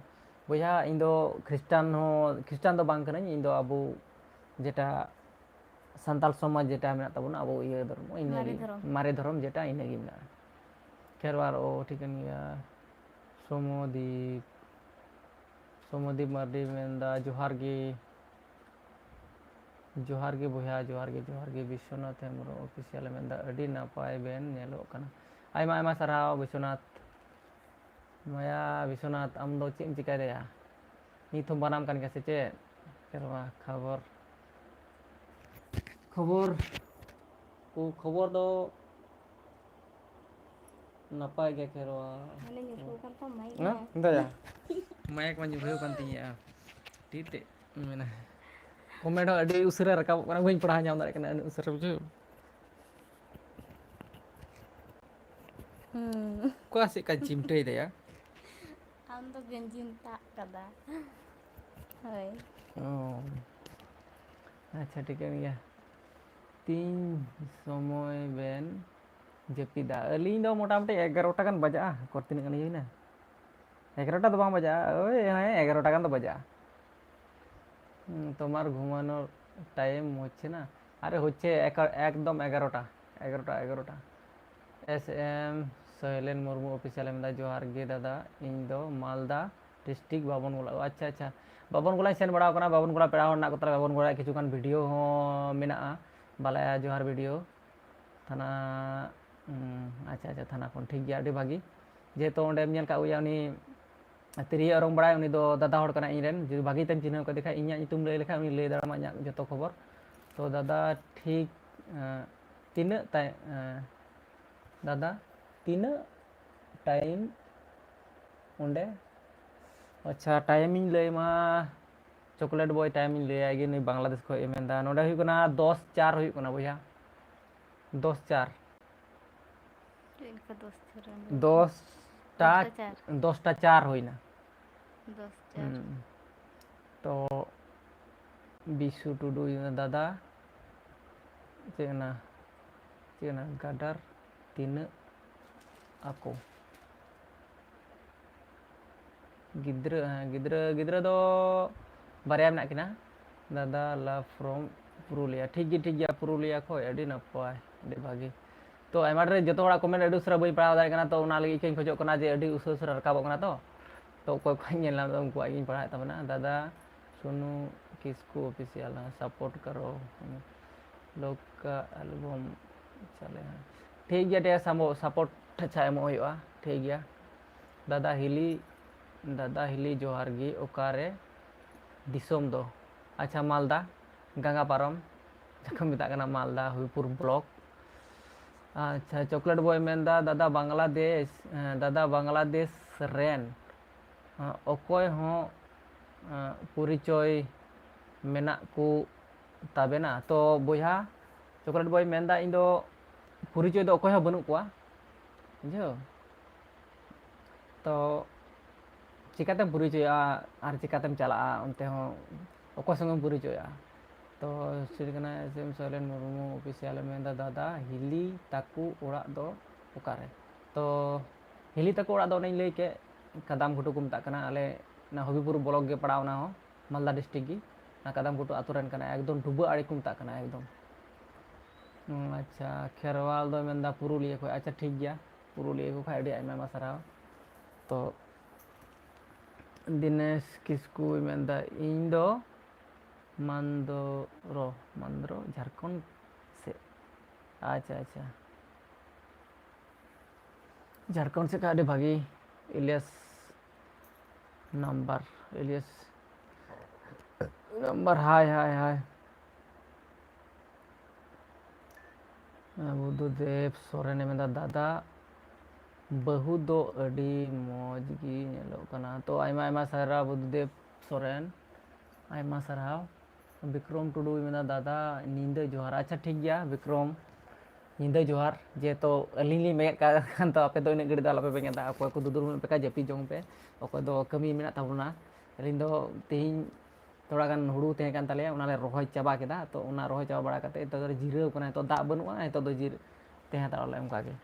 ᱵᱚᱭᱦᱟ, ᱤᱧ ᱫᱚ ᱠᱷᱨᱤᱥᱴᱟᱱ ᱦᱚᱸ, ᱠᱷᱨᱤᱥᱴᱟᱱ ᱫᱚ ᱵᱟᱝ ᱠᱟᱹᱱᱟᱹᱧ᱾ ᱤᱧ ᱫᱚ ᱟᱵᱚ ᱡᱮᱴᱟ ᱥᱟᱱᱛᱟᱲ ᱥᱚᱢᱟᱡᱽ ᱡᱮᱴᱟ ᱢᱮᱱᱟᱜ ᱛᱟᱵᱚᱱᱟ, ᱟᱵᱚ ᱤᱭᱟᱹ ᱫᱷᱚᱨᱚᱢ, ᱤᱱᱟᱹ ᱢᱟᱨᱮ ᱜᱮ, ᱫᱷᱚᱨᱚᱢ᱾ ᱢᱟᱨᱮ ᱫᱷᱚᱨᱚᱢ ᱡᱮᱴᱟ, ᱤᱱᱟᱹ ᱜᱮ ᱢᱮᱱᱟᱜᱼᱟ᱾ ᱠᱷᱮᱨᱣᱟᱲ, ᱳ, ᱴᱷᱤᱠᱟᱹᱱ ᱜᱮᱭᱟ᱾ ᱥᱳᱢᱚᱫᱤᱯ, ᱥᱳᱢᱚᱫᱤᱯ ᱢᱟᱨᱰᱤ ᱢᱮᱱᱫᱟ, "ᱡᱚᱦᱟᱨ ᱜᱮ, ᱡᱚᱦᱟᱨ ᱜᱮ ᱵᱚᱭᱦᱟ, ᱡᱚᱦᱟᱨ ᱜᱮ, ᱡᱚᱦᱟᱨ ᱜᱮ᱾" ᱵᱤᱥᱥᱚᱱᱟᱛᱷ ᱦᱮᱢᱵᱨᱚᱢ Official ᱮ ᱢᱮᱱᱫᱟ, "ᱟᱹᱰᱤ ᱱᱟᱯᱟᱭ ᱵᱮᱱ ᱧᱮᱞᱚᱜ ᱠᱟᱱᱟ᱾" ᱟᱭᱢᱟ, ᱟᱭᱢᱟ ᱥᱟᱨᱦᱟᱣ ᱵᱤᱥᱥᱚᱱᱟᱛᱷ᱾ ᱢᱟᱭᱟ ᱵᱤᱥᱥᱚᱱᱟᱛᱷ, ᱟᱢ ᱫᱚ ᱪᱮᱫ ᱮᱢ ᱪᱤᱠᱟᱹᱭ ᱫᱟᱭᱟ? ᱱᱤᱛ ᱦᱚᱸ ᱵᱟᱱᱟᱢ ᱠᱟᱱ ᱜᱮᱭᱟ ᱥᱮ ᱪᱮᱫ? ᱠᱷᱮᱨᱣᱟ ᱠᱷᱚᱵᱚᱨ, ᱠᱷᱚᱵᱚᱨ ᱠᱚ, ᱠᱷᱚᱵᱚᱨ ᱫᱚ ᱱᱟᱯᱟᱭ ᱜᱮ ᱠᱷᱮᱨᱣᱟ᱾ ᱢᱟᱱᱮ ᱧᱩᱨᱦᱩ ᱠᱟᱱ ᱛᱟᱢ ᱢᱟᱭᱤᱠ ᱦᱮᱸ? ᱨᱮ᱾ ᱫᱟᱭᱟ᱾ ᱢᱟᱭᱤᱠ ᱢᱟ ᱧᱩᱨᱦᱟᱹ ᱠᱟᱱ ᱛᱤᱧᱟᱹ᱾ ᱴᱷᱤᱠ ᱛᱮ ᱢᱮᱱᱟ᱾ Comment ᱦᱚᱸ ᱟᱹᱰᱤ ᱩᱥᱟᱹᱨᱟ ᱨᱟᱠᱟᱵᱚᱜ ᱠᱟᱱᱟ, ᱵᱟᱹᱧ ᱯᱟᱲᱦᱟᱣ ᱧᱟᱢ ᱫᱟᱲᱮᱭᱟᱜ ᱠᱟᱱᱟ, ᱩᱱᱟᱹᱜ ᱩᱥᱟᱹᱨᱟ ᱵᱩᱡᱷᱟᱹᱣ᱾ ᱦᱩᱸ᱾ ᱚᱠᱟ ᱥᱮᱫ ᱠᱟᱱ ᱪᱤᱢᱴᱟᱹᱭ ᱫᱟᱭᱟ? ᱟᱢ ᱫᱚ ᱜᱮᱧᱡᱤᱢ ᱛᱟᱵ ᱠᱟᱫᱟ᱾ ᱦᱳᱭ᱾ ᱚ᱾ ᱟᱪᱪᱷᱟ, ᱴᱷᱤᱠᱟᱹᱱ ᱜᱮᱭᱟ᱾ ᱛᱤᱱ ᱥᱚᱢᱚᱭ ᱵᱮᱱ ᱡᱟᱹᱯᱤᱫᱟ? ᱟᱹᱞᱤᱧ ᱫᱚ ᱢᱚᱴᱟᱢᱩᱴᱤ ᱮᱜᱟᱨᱚᱴᱟ ᱜᱟᱱ ᱵᱟᱡᱟᱜᱼᱟ᱾ ᱚᱠᱚᱨ ᱛᱤᱱᱟᱹᱜ ᱜᱟᱱ ᱦᱩᱭᱱᱟ? ᱮᱜᱟᱨᱚᱴᱟ ᱫᱚ ᱵᱟᱝ ᱵᱟᱡᱟᱜᱼᱟ, ᱳᱭ, ᱦᱮᱸ, ᱮᱜᱟᱨᱚᱴᱟ ᱜᱟᱱ ᱫᱚ ᱵᱟᱡᱟᱜᱼᱟ᱾ হুম, তোমার ঘুমানোর টাইম হচ্ছে না? আরে হচ্ছে এক-, একদম এগারোটা, এগারোটা, এগারোটা। S M Sailen Murmu official ᱮ ᱢᱮᱱᱫᱟ, "ᱡᱚᱦᱟᱨ ᱜᱮ ᱫᱟᱫᱟ, ᱤᱧ ᱫᱚ ᱢᱟᱞᱫᱟ ᱰᱤᱥᱴᱨᱤᱠᱴ ᱵᱟᱵᱚᱱᱜᱳᱞᱟ᱾" ᱚ, ᱟᱪᱪᱷᱟ, ᱟᱪᱪᱷᱟ, ᱵᱟᱵᱚᱱᱜᱳᱞᱟᱧ ᱥᱮᱱ ᱵᱟᱲᱟᱣ ᱠᱟᱱᱟ᱾ ᱵᱟᱵᱚᱱᱜᱳᱞᱟ ᱯᱮᱲᱟ ᱦᱚᱲ ᱢᱮᱱᱟᱜ ᱠᱚ ᱛᱟᱞᱮᱭᱟ, ᱵᱟᱵᱚᱱᱜᱳᱞᱟ ᱨᱮᱭᱟᱜ ᱠᱤᱪᱷᱩ ᱜᱟᱱ ᱵᱷᱤᱰᱤᱭᱳ ᱦᱚᱸ ᱢᱮᱱᱟᱜᱼᱟ, ᱵᱟᱞᱟᱭᱟ ᱡᱚᱦᱟᱨ ᱵᱷᱤᱰᱤᱭᱳ᱾ ᱛᱷᱟᱱᱟ, ᱩᱸ, ᱟᱪᱪᱷᱟ, ᱟᱪᱪᱷᱟ, ᱛᱷᱟᱱᱟ ᱠᱷᱚᱱ, ᱴᱷᱤᱠ ᱜᱮᱭᱟ, ᱟᱹᱰᱤ ᱵᱷᱟᱹᱜᱤ᱾ ᱡᱮᱦᱮᱛᱩ ᱚᱸᱰᱮᱢ ᱧᱮᱞ ᱠᱟᱜ ᱜᱮᱭᱟ, ᱩᱱᱤ ᱛᱤᱨᱭᱳ ᱚᱨᱚᱝ ᱵᱟᱲᱟᱭ, ᱩᱱᱤ ᱫᱚ ᱫᱟᱫᱟ ᱦᱚᱲ ᱠᱟᱱᱟᱭ ᱤᱧ ᱨᱮᱱ᱾ ᱡᱩᱫᱤ ᱵᱷᱟᱹᱜᱤ ᱛᱮᱢ ᱪᱤᱱᱦᱟᱹᱣ ᱠᱟᱫᱮ ᱠᱷᱟᱡ, ᱤᱧᱟᱹᱜ ᱧᱩᱛᱩᱢ ᱞᱟᱹᱭ ᱞᱮᱠᱷᱟᱡ ᱩᱱᱤ ᱞᱟᱹᱭ ᱫᱟᱲᱮᱭᱟᱢᱟ ᱤᱧᱟᱹᱜ ᱡᱚᱛᱚ ᱠᱷᱚᱵᱚᱨ᱾ ᱛᱚ ᱫᱟᱫᱟ, ᱴᱷᱤᱠ, ᱮᱸ, ᱛᱤᱱᱟᱹᱜ ᱛᱟᱭ-, ᱮᱸ, ᱫᱟᱫᱟ, ᱛᱤᱱᱟᱹᱜ ᱴᱟᱭᱤᱢ ᱚᱸᱰᱮ? ᱟᱪᱪᱷᱟ, ᱴᱟᱭᱤᱢᱤᱧ ᱞᱟᱹᱭ ᱟᱢᱟ, ᱪᱚᱠᱞᱮᱴ ᱵᱚᱭ, ᱴᱟᱭᱤᱢᱤᱧ ᱞᱟᱹᱭᱟᱭ ᱜᱮ, ᱱᱩᱭ ᱵᱟᱝᱞᱟᱫᱮᱥ ᱠᱷᱚᱡ ᱮ ᱢᱮᱱᱫᱟ᱾ ᱱᱚᱸᱰᱮ ᱦᱩᱭᱩᱜ ᱠᱟᱱᱟ ᱫᱚᱥ ᱪᱟᱨ ᱦᱩᱭᱩᱜ ᱠᱟᱱᱟ ᱵᱚᱭᱦᱟ, ᱫᱚᱥ ᱪᱟᱨ᱾ ᱪᱮᱫ ᱞᱮᱠᱟ ᱫᱚᱥ ᱪᱟᱨ ᱮᱢ ᱞᱟᱹᱭ ᱫᱚᱥ ᱠᱮᱫᱟ? ᱴᱟ, ᱫᱚᱥᱴᱟ ᱪᱟᱨ᱾ ᱫᱚᱥᱴᱟ ᱪᱟᱨ ᱦᱩᱭᱱᱟ᱾ ᱫᱚᱥ ᱪᱟᱨ᱾ ᱦᱩᱸ᱾ ᱛᱚ ᱵᱤᱥᱩ ᱴᱩᱰᱩ, ᱫᱟᱫᱟ, ᱪᱮᱫ ᱚᱱᱟ, ᱪᱮᱫ ᱚᱱᱟ ᱜᱟᱰᱟᱨ ᱛᱤᱱᱟᱹᱜ ᱟᱠᱚ? ᱜᱤᱫᱽᱨᱟᱹ, ᱦᱮᱸ, ᱜᱤᱫᱽᱨᱟᱹ, ᱜᱤᱫᱽᱨᱟᱹ ᱫᱚ ᱵᱟᱨᱭᱟ ᱢᱮᱱᱟᱜ ᱠᱤᱱᱟ᱾ ᱫᱟᱫᱟ, love from ᱯᱩᱨᱩᱞᱤᱭᱟ᱾ ᱴᱷᱤᱠ ᱜᱮ, ᱴᱷᱤᱠ ᱜᱮᱭᱟ, ᱯᱩᱨᱩᱞᱤᱭᱟ ᱠᱷᱚᱡ, ᱟᱹᱰᱤ ᱱᱟᱯᱟᱭ, ᱟᱹᱰᱤ ᱵᱷᱟᱹᱜᱤ᱾ ᱛᱚ ᱟᱭᱢᱟ ᱰᱷᱮᱨ ᱡᱚᱛᱚ ᱦᱚᱲᱟᱜ ᱠᱚᱢᱮᱱᱴ ᱟᱹᱰᱤ ᱩᱥᱟᱹᱨᱟ ᱵᱟᱹᱧ ᱯᱟᱲᱦᱟᱣ ᱫᱟᱲᱮᱭᱟᱜ ᱠᱟᱱᱟ, ᱛᱚ ᱚᱱᱟ ᱞᱟᱹᱜᱤᱫ ᱤᱠᱟᱹᱧ ᱠᱷᱚᱡᱚᱜ ᱠᱟᱱᱟ ᱡᱮ ᱟᱹᱰᱤ ᱩᱥᱟᱹᱨᱟ ᱩᱥᱟᱹᱨᱟ ᱨᱟᱠᱟᱵᱚᱜ ᱠᱟᱱᱟ, ᱛᱚ ᱛᱚ ᱚᱠᱚᱭ ᱠᱚᱧ ᱧᱮᱞ ᱧᱟᱢ ᱮᱫᱟ ᱩᱱᱠᱩᱣᱟᱜ ᱜᱤᱧ ᱯᱟᱲᱦᱟᱣᱮᱫ ᱛᱟᱵᱚᱱᱟ᱾ ᱫᱟᱫᱟ ᱥᱩᱱᱩ ᱠᱤᱥᱠᱩ ᱚᱯᱷᱤᱥᱤᱭᱟᱞ, ᱦᱮᱸ, ᱥᱟᱯᱳᱨᱴ ᱠᱟᱨᱚ, ᱞᱳᱠ ᱠᱟ ᱮᱞᱵᱚᱢ ᱪᱟᱞᱮ, ᱦᱮᱸ᱾ ᱴᱷᱤᱠ ᱜᱮᱭᱟ, ᱴᱷᱤᱠ ᱜᱮᱭᱟ, ᱥᱟᱯᱳᱨᱴ ᱟᱪᱪᱷᱟ ᱮᱢᱚᱜ ᱦᱩᱭᱩᱜᱼᱟ, ᱴᱷᱤᱠ ᱜᱮᱭᱟ᱾ ᱫᱟᱫᱟ ᱦᱤᱞᱤ, ᱫᱟᱫᱟ ᱦᱤᱞᱤ ᱡᱚᱦᱟᱨ ᱜᱮ, ᱚᱠᱟᱨᱮ ᱫᱤᱥᱚᱢ ᱫᱚ? ᱟᱪᱪᱷᱟ, ᱢᱟᱞᱫᱟ, ᱜᱟᱝᱜᱟ ᱯᱟᱨᱚᱢ, ᱡᱟᱦᱟᱸ ᱠᱚ ᱢᱮᱛᱟᱜ ᱠᱟᱱᱟ ᱢᱟᱞᱫᱟ ᱦᱚᱵᱤᱯᱩᱨ ᱵᱞᱚᱠ᱾ ᱟᱪᱪᱷᱟ, ᱪᱚᱠᱞᱮᱴ ᱵᱚᱭ ᱢᱮᱱᱫᱟ, ᱫᱟᱫᱟ ᱵᱟᱝᱞᱟᱫᱮᱥ, ᱦᱮᱸ, ᱫᱟᱫᱟ ᱵᱟᱝᱞᱟᱫᱮᱥ ᱨᱮᱱ, ᱦᱮᱸ, ᱚᱠᱚᱭ ᱦᱚᱸ, ᱦᱮᱸ, ᱯᱚᱨᱤᱪᱚᱭ ᱢᱮᱱᱟᱜ ᱠᱚ ᱛᱟᱵᱮᱱᱟ? ᱛᱚ ᱵᱚᱭᱦᱟ, ᱪᱚᱠᱞᱮᱴ ᱵᱚᱭ ᱢᱮᱱᱫᱟ, ᱤᱧ ᱫᱚ ᱯᱚᱨᱤᱪᱚᱭ ᱫᱚ ᱚᱠᱚᱭ ᱦᱚᱸ ᱵᱟᱹᱱᱩᱜ ᱠᱚᱣᱟ, ᱵᱩᱡᱷᱟᱹᱣ? ᱛᱚ ᱪᱤᱠᱟᱹᱛᱮᱢ ᱯᱚᱨᱤᱪᱚᱭᱚᱜᱼᱟ ᱟᱨ ᱪᱤᱠᱟᱹᱛᱮᱢ ᱪᱟᱞᱟᱜᱼᱟ ᱚᱱᱛᱮ ᱦᱚᱸ, ᱚᱠᱚᱭ ᱥᱚᱸᱜᱮᱢ ᱯᱚᱨᱤᱪᱚᱭᱚᱜᱼᱟ? ᱛᱚ ᱥᱤᱨ ᱠᱟᱱᱟ ᱮᱥ ᱮᱢ ᱥᱚᱨᱮᱱ ᱢᱩᱨᱢᱩ ᱚᱯᱷᱤᱥᱤᱭᱟᱞᱮ ᱢᱮᱱᱫᱟ, ᱫᱟᱫᱟ ᱦᱤᱞᱤ ᱛᱟᱠᱚ ᱚᱲᱟᱜ ᱫᱚ ᱚᱠᱟᱨᱮ? ᱛᱚ ᱦᱤᱞᱤ ᱛᱟᱠᱚ ᱚᱲᱟᱜ ᱫᱚ ᱚᱱᱮᱧ ᱞᱟᱹᱭ ᱠᱮᱫ, ᱠᱟᱫᱟᱢ ᱜᱷᱩᱴᱩ ᱠᱚ ᱢᱮᱛᱟᱜ ᱠᱟᱱᱟ, ᱟᱞᱮ ᱚᱱᱟ ᱦᱚᱵᱤᱯᱩᱨ ᱵᱞᱚᱠ ᱜᱮ ᱯᱟᱲᱟᱣ, ᱚᱱᱟ ᱦᱚᱸ ᱢᱟᱞᱫᱟ ᱰᱤᱥᱴᱨᱤᱠᱴ ᱜᱮ᱾ ᱚᱱᱟ ᱠᱟᱫᱟᱢ ᱜᱷᱩᱴᱩ ᱟᱛᱳ ᱨᱮᱱ ᱠᱟᱱᱟᱭ, ᱮᱠᱫᱚᱢ ᱰᱩᱵᱟᱹ ᱟᱲᱮ ᱠᱚ ᱢᱮᱛᱟᱜ ᱠᱟᱱᱟ ᱮᱠᱫᱚᱢ᱾ ᱦᱩᱸ, ᱟᱪᱪᱷᱟ, ᱠᱷᱮᱨᱣᱟᱞ ᱫᱚᱭ ᱢᱮᱱᱫᱟ ᱯᱩᱨᱩᱞᱤᱭᱟᱹ ᱠᱷᱚᱱ᱾ ᱟᱪᱪᱷᱟ, ᱴᱷᱤᱠ ᱜᱮᱭᱟ, ᱯᱩᱨᱩᱞᱤᱭᱟᱹ ᱠᱚ ᱠᱷᱚᱱ ᱟᱹᱰᱤ ᱟᱭᱢᱟ ᱟᱭᱢᱟ ᱥᱟᱨᱦᱟᱣ᱾ ᱛᱚ ᱫᱤᱱᱮᱥ ᱠᱤᱥᱠᱩᱭ ᱢᱮᱱᱫᱟ, ᱤᱧ ᱫᱚ ᱢᱟᱱᱫᱚᱨᱚ, ᱢᱟᱱᱫᱚᱨᱚ ᱡᱷᱟᱲᱠᱷᱚᱸᱰ ᱥᱮᱫ᱾ ᱟᱪᱪᱷᱟ, ᱟᱪᱪᱷᱟ, ᱡᱷᱟᱲᱠᱷᱚᱸᱰ ᱥᱮᱫ ᱠᱷᱚᱱ ᱟᱹᱰᱤ ᱵᱷᱟᱹᱜᱤ᱾ ᱤᱞᱤᱭᱟᱥ ᱱᱟᱢᱵᱟᱨ, ᱤᱞᱤᱭᱟᱥ ᱱᱟᱢᱵᱟᱨ, ᱦᱟᱭ, ᱦᱟᱭ, ᱦᱟᱭ᱾ ᱵᱩᱫᱷᱩᱫᱮᱵ ᱥᱚᱨᱮᱱᱮ ᱢᱮᱱᱫᱟ, ᱫᱟᱫᱟ, ᱵᱟᱹᱦᱩ ᱫᱚ ᱟᱹᱰᱤ ᱢᱚᱡᱽ ᱜᱮ ᱧᱮᱞᱚᱜ ᱠᱟᱱᱟ᱾ ᱛᱚ ᱟᱭᱢᱟ ᱟᱭᱢᱟ ᱥᱟᱨᱦᱟᱣ ᱵᱩᱫᱷᱩᱫᱮᱵ ᱥᱚᱨᱮᱱ, ᱟᱭᱢᱟ ᱥᱟᱨᱦᱟᱣ᱾ ᱵᱤᱠᱨᱚᱢ ᱴᱩᱰᱩᱭ ᱢᱮᱱᱫᱟ, ᱫᱟᱫᱟ ᱧᱤᱫᱟᱹ ᱡᱚᱦᱟᱨ᱾ ᱟᱪᱪᱷᱟ, ᱴᱷᱤᱠ ᱜᱮᱭᱟ ᱵᱤᱠᱨᱚᱢ, ᱧᱤᱫᱟᱹ ᱡᱚᱦᱟᱨ᱾ ᱡᱮᱦᱮᱛᱩ ᱟᱹᱞᱤᱧ ᱞᱤᱧ ᱵᱮᱸᱜᱮᱫ ᱠᱟᱜ ᱠᱷᱟᱱ ᱫᱚ ᱟᱯᱮ ᱫᱚ ᱤᱱᱟᱹᱜ ᱜᱷᱟᱹᱲᱤᱡ ᱫᱚ ᱟᱞᱚᱯᱮ ᱵᱮᱸᱜᱮᱫᱟ᱾ ᱚᱠᱚᱭ ᱠᱚ ᱫᱩᱫᱩᱲ ᱢᱮᱱᱟᱜ ᱯᱮ ᱠᱷᱟᱱ ᱡᱟᱹᱯᱤᱫ ᱡᱚᱝ ᱯᱮ, ᱚᱠᱚᱭ ᱫᱚ ᱠᱟᱹᱢᱤ ᱢᱮᱱᱟᱜ ᱛᱟᱵᱚᱱᱟ᱾ ᱟᱹᱞᱤᱧ ᱫᱚ ᱛᱮᱦᱮᱧ ᱛᱷᱚᱲᱟ ᱜᱟᱱ ᱦᱩᱲᱩ ᱛᱟᱦᱮᱸ ᱠᱟᱱ ᱛᱟᱞᱮᱭᱟ, ᱚᱱᱟ ᱞᱮ ᱨᱚᱦᱚᱭ ᱪᱟᱵᱟ ᱠᱮᱫᱟ᱾ ᱛᱚ ᱚᱱᱟ ᱨᱚᱦᱚᱭ ᱪᱟᱵᱟ ᱵᱟᱲᱟ ᱠᱟᱛᱮ ᱱᱤᱛᱚᱜ ᱫᱚ ᱡᱤᱨᱟᱹᱣ ᱠᱟᱱᱟ᱾ ᱱᱤᱛᱚᱜ ᱫᱟᱜ ᱵᱟᱹᱱᱩᱜᱼᱟ, ᱱᱤᱛᱚᱜ ᱫᱚ ᱡᱤᱨ-, ᱛᱟᱦᱮᱸ ᱦᱟᱛᱟᱲᱚᱜ ᱟᱞᱮ ᱚᱱᱠᱟ ᱜᱮ᱾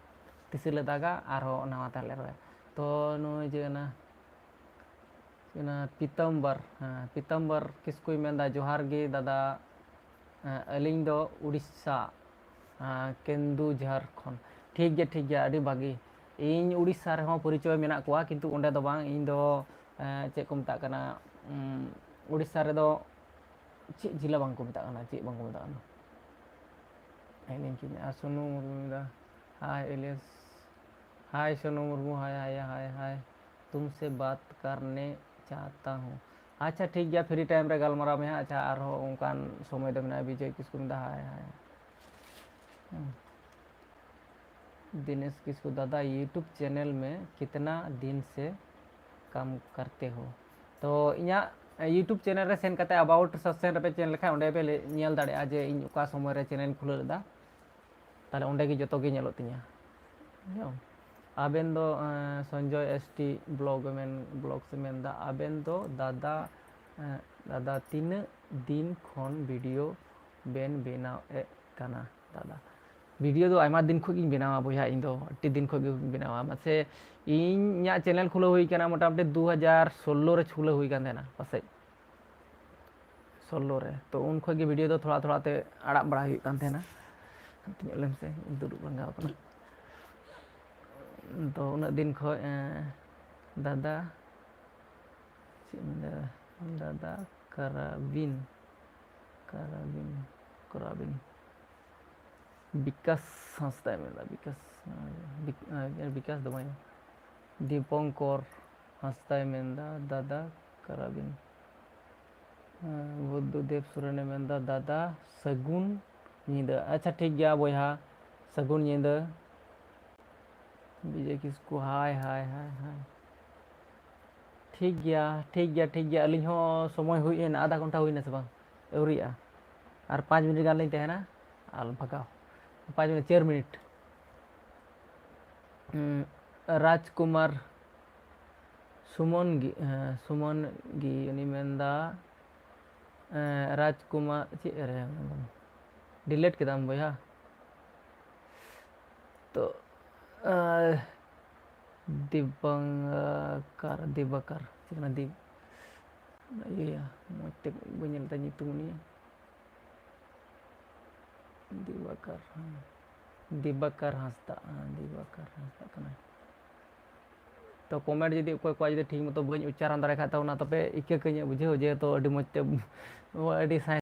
ᱛᱤᱥᱟᱹ ᱞᱮ ᱫᱟᱜᱟ ᱟᱨᱦᱚᱸ ᱱᱟᱣᱟ ᱛᱮ ᱞᱮ ᱨᱚᱦᱚᱭᱟ᱾ ᱛᱚ ᱱᱩᱭ ᱡᱮ ᱚᱱᱟ, ᱚᱱᱟ ᱯᱤᱛᱟᱢᱵᱚᱨ, ᱦᱮᱸ, ᱯᱤᱛᱟᱢᱵᱚᱨ ᱠᱤᱥᱠᱩᱭ ᱢᱮᱱᱫᱟ, ᱡᱚᱦᱟᱨ ᱜᱮ ᱫᱟᱫᱟ, ᱦᱮᱸ, ᱟᱹᱞᱤᱧ ᱫᱚ ᱩᱲᱤᱥᱥᱟ, ᱦᱮᱸ, ᱠᱮᱱᱫᱩᱡᱷᱚᱨ ᱠᱷᱚᱱ᱾ ᱴᱷᱤᱠ ᱜᱮᱭᱟ, ᱴᱷᱤᱠ ᱜᱮᱭᱟ, ᱟᱹᱰᱤ ᱵᱷᱟᱹᱜᱤ᱾ ᱤᱧ ᱩᱲᱤᱥᱥᱟ ᱨᱮᱦᱚᱸ ᱯᱚᱨᱤᱪᱚᱭ ᱢᱮᱱᱟᱜ ᱠᱚᱣᱟ, ᱠᱤᱱᱛᱩ ᱚᱸᱰᱮ ᱫᱚ ᱵᱟᱝ᱾ ᱤᱧ ᱫᱚ, ᱮᱸ, ᱪᱮᱫ ᱠᱚ ᱢᱮᱛᱟᱜ ᱠᱟᱱᱟ, ᱩᱸ, ᱩᱲᱤᱥᱥᱟ ᱨᱮᱫᱚ ᱪᱮᱫ ᱡᱮᱞᱟ ᱵᱟᱝ ᱠᱚ ᱢᱮᱛᱟᱜ ᱠᱟᱱᱟ, ᱪᱮᱫ ᱵᱟᱝ ᱠᱚ ᱢᱮᱛᱟᱜ ᱠᱟᱱᱟ? ᱦᱮᱸ, ᱱᱤᱝᱠᱟᱹ ᱜᱮ᱾ ᱟᱨ ᱥᱳᱱᱩ ᱢᱩᱨᱢᱩ ᱢᱮᱱᱫᱟ, ᱦᱟᱭ ᱤᱞᱤᱭᱟᱥ, ᱦᱟᱭ ᱥᱳᱱᱩ ᱢᱩᱨᱢᱩ, ᱦᱟᱭ, ᱦᱟᱭ, ᱦᱟᱭ, ᱦᱟᱭ, ᱛᱩᱢᱥᱮ ᱵᱟᱛ ᱠᱟᱨᱱᱮ ᱪᱟᱦᱛᱟ ᱦᱩᱸ᱾ ᱟᱪᱪᱷᱟ, ᱴᱷᱤᱠ ᱜᱮᱭᱟ, free time ᱨᱮ ᱜᱟᱞᱢᱟᱨᱟᱣ ᱢᱮ ᱦᱟᱸᱜ᱾ ᱟᱪᱪᱷᱟ, ᱟᱨᱦᱚᱸ ᱚᱱᱠᱟᱱ ᱥᱚᱢᱚᱭ ᱫᱚ ᱢᱮᱱᱟᱜᱼᱟ᱾ ᱵᱤᱡᱚᱭ ᱠᱤᱥᱠᱩ ᱢᱮᱱᱫᱟ, ᱦᱟᱭ, ᱦᱟᱭ᱾ ᱦᱩᱸ᱾ ᱫᱤᱱᱮᱥ ᱠᱤᱥᱠᱩ, ᱫᱟᱫᱟ, YouTube channel ᱢᱮ ᱠᱤᱛᱱᱟ ᱫᱤᱱ ᱥᱮ ᱠᱟᱢ ᱠᱟᱨᱛᱮ ᱦᱳ? ᱛᱚ ᱤᱧᱟᱹᱜ YouTube channel ᱨᱮ ᱥᱮᱱ ᱠᱟᱛᱮ about section ᱨᱮᱯᱮ ᱥᱮᱱ ᱞᱮᱠᱷᱟᱱ ᱚᱸᱰᱮ ᱯᱮ ᱞᱟᱹᱭ-, ᱧᱮᱞ ᱫᱟᱲᱮᱭᱟᱜᱼᱟ ᱡᱮ ᱤᱧ ᱚᱠᱟ ᱥᱚᱢᱚᱭ ᱨᱮ channel ᱤᱧ ᱠᱷᱩᱞᱟᱹᱣ ᱞᱮᱫᱟ᱾ ᱛᱟᱦᱞᱮ ᱚᱸᱰᱮ ᱜᱮ ᱡᱚᱛᱚ ᱜᱮ ᱧᱮᱞᱚᱜ ᱛᱤᱧᱟᱹ᱾ ᱵᱩᱡᱷᱟᱹᱣ? ᱟᱵᱮᱱ ᱫᱚ, ᱮᱸ, ᱥᱚᱧᱡᱚᱭ ST vlog ᱢᱮᱱ, vlogs ᱮ ᱢᱮᱱᱫᱟ, ᱟᱵᱮᱱ ᱫᱚ ᱫᱟᱫᱟ, ᱮᱸ, ᱫᱟᱫᱟ ᱛᱤᱱᱟᱹᱜ ᱫᱤᱱ ᱠᱷᱚᱱ video ᱵᱮᱱ ᱵᱮᱱᱟᱣ ᱮᱫ ᱠᱟᱱᱟ ᱫᱟᱫᱟ? video ᱫᱚ ᱟᱭᱢᱟ ᱫᱤᱱ ᱠᱷᱚᱱ ᱜᱤᱧ ᱵᱮᱱᱟᱣᱟ ᱵᱚᱭᱦᱟ, ᱤᱧ ᱫᱚ ᱟᱹᱰᱤ ᱫᱤᱱ ᱠᱷᱚᱱ ᱜᱤᱧ ᱵᱮᱱᱟᱣᱟ᱾ ᱢᱟᱥᱮ, ᱤᱧᱟᱹᱜ channel ᱠᱷᱩᱞᱟᱹᱣ ᱦᱩᱭ ᱠᱟᱱᱟ ᱢᱚᱴᱟᱢᱩᱴᱤ ᱫᱩ ᱦᱟᱡᱟᱨ ᱥᱳᱞᱞᱳ ᱨᱮ ᱠᱷᱩᱞᱟᱹᱣ ᱦᱩᱭ ᱠᱟᱱ ᱛᱟᱦᱮᱱᱟ ᱯᱟᱥᱮᱡ, ᱥᱳᱞᱞᱳ ᱨᱮ᱾ ᱛᱚ ᱩᱱ ᱠᱷᱚᱱ ᱜᱮ video ᱫᱚ ᱛᱷᱚᱲᱟ ᱛᱷᱚᱲᱟ ᱛᱮ ᱟᱲᱟᱜ ᱵᱟᱲᱟ ᱦᱩᱭᱩᱜ ᱠᱟᱱ ᱛᱟᱦᱮᱱᱟ᱾ ᱦᱟᱱᱛᱮ ᱧᱚᱜ ᱞᱮᱱ ᱥᱮ, ᱤᱧ ᱫᱩᱲᱩᱵ ᱞᱟᱸᱜᱟᱣ ᱠᱟᱱᱟ᱾ ᱛᱚ ᱩᱱᱟᱹᱜ ᱫᱤᱱ ᱠᱷᱚᱡ ᱫᱟᱫᱟ ᱪᱮᱫ ᱢᱮᱱᱫᱟ? ᱫᱟᱫᱟ ᱠᱟᱨᱟᱵᱤᱱ ᱠᱟᱨᱟᱵᱤᱱ ᱠᱟᱨᱟᱵᱤᱱ ᱵᱤᱠᱟᱥ ᱦᱟᱸᱥᱫᱟᱭ ᱢᱮᱱᱫᱟ᱾ ᱵᱤᱠᱟᱥ ᱵᱤᱠᱟᱥ ᱫᱚ ᱵᱟᱝ, ᱫᱤᱯᱚᱝᱠᱚᱨ ᱦᱟᱸᱥᱫᱟᱭ ᱢᱮᱱᱫᱟ ᱫᱟᱫᱟ ᱠᱟᱨᱟᱵᱤᱱ᱾ ᱵᱩᱫᱽᱫᱷᱚᱫᱮᱵ ᱥᱚᱨᱮᱱᱮ ᱢᱮᱱᱫᱟ ᱫᱟᱫᱟ ᱥᱟᱹᱜᱩᱱ ᱧᱤᱫᱟᱹ᱾ ᱟᱪᱪᱷᱟ ᱴᱷᱤᱠ ᱜᱮᱭᱟ ᱵᱚᱭᱦᱟ, ᱥᱟᱹᱜᱩᱱ ᱧᱤᱫᱟᱹ᱾ ᱵᱤᱡᱚᱭ ᱠᱤᱥᱠᱩ ᱦᱟᱭ ᱦᱟᱭ ᱦᱟᱭ ᱦᱟᱭ᱾ ᱴᱷᱤᱠ ᱜᱮᱭᱟ ᱴᱷᱤᱠ ᱜᱮᱭᱟ ᱴᱷᱤᱠ ᱜᱮᱭᱟ᱾ ᱟᱹᱞᱤᱧ ᱦᱚᱸ ᱥᱚᱢᱚᱭ ᱦᱩᱭ ᱮᱱᱟ, ᱟᱫᱷᱟ ᱜᱷᱚᱱᱴᱟ ᱦᱩᱭᱱᱟ ᱥᱮ ᱵᱟᱝ? ᱟᱹᱣᱨᱤᱜᱼᱟ, ᱟᱨ ᱯᱟᱸᱪ ᱢᱤᱱᱤᱴ ᱜᱟᱱ ᱞᱤᱧ ᱛᱟᱦᱮᱱᱟ ᱟᱨ ᱵᱷᱟᱜᱟᱣ᱾ ᱯᱟᱸᱪ ᱢᱤᱱᱤᱴ, ᱪᱟᱨ ᱢᱤᱱᱤᱴ᱾ ᱨᱟᱡᱽᱠᱩᱢᱟᱨ ᱥᱩᱢᱚᱱ ᱜᱮ, ᱦᱮᱸ, ᱥᱩᱢᱚᱱ ᱜᱮ ᱩᱱᱤ ᱢᱮᱱᱫᱟ, ᱨᱟᱡᱽᱠᱩᱢᱟᱨ ᱪᱮᱫ ᱨᱮ ᱰᱤᱞᱮᱴ ᱠᱮᱫᱟᱢ ᱵᱚᱭᱦᱟ? ᱛᱚ ᱫᱤᱵᱟᱝᱠᱟᱨ ᱫᱤᱵᱟᱠᱟᱨ ᱪᱮᱫ ᱠᱟᱱᱟ? ᱫᱤᱵ ᱤᱭᱟᱹᱭᱟ ᱢᱚᱡᱽ ᱛᱮ ᱵᱟᱹᱧ ᱧᱮᱞ ᱮᱫᱟ ᱧᱩᱛᱩᱢ ᱩᱱᱤᱭᱟᱜ᱾ ᱫᱤᱵᱟᱠᱟᱨ ᱦᱮᱸ᱾ ᱫᱤᱵᱟᱠᱟᱨ ᱦᱟᱸᱥᱫᱟ ᱦᱮᱸ, ᱫᱤᱵᱟᱠᱟᱨ ᱦᱟᱸᱥᱫᱟ ᱠᱟᱱᱟᱭ᱾ ᱛᱚ ᱠᱚᱢᱮᱱᱴ ᱡᱩᱫᱤ ᱚᱠᱚᱭ ᱠᱚᱣᱟᱜ ᱡᱩᱫᱤ ᱴᱷᱤᱠ ᱢᱚᱛᱚ ᱵᱟᱹᱧ ᱩᱪᱪᱟᱨᱚᱱ ᱫᱟᱲᱮ ᱠᱷᱟᱡ ᱛᱚ ᱚᱱᱟ ᱛᱚᱯᱮ ᱤᱠᱟᱹ ᱠᱟᱹᱧ ᱵᱩᱡᱷᱟᱹᱣ ᱡᱮᱦᱮᱛᱩ ᱟᱹᱰᱤ ᱢᱚᱡᱽ ᱛᱮ ᱟᱹᱰᱤ ᱥᱟᱭ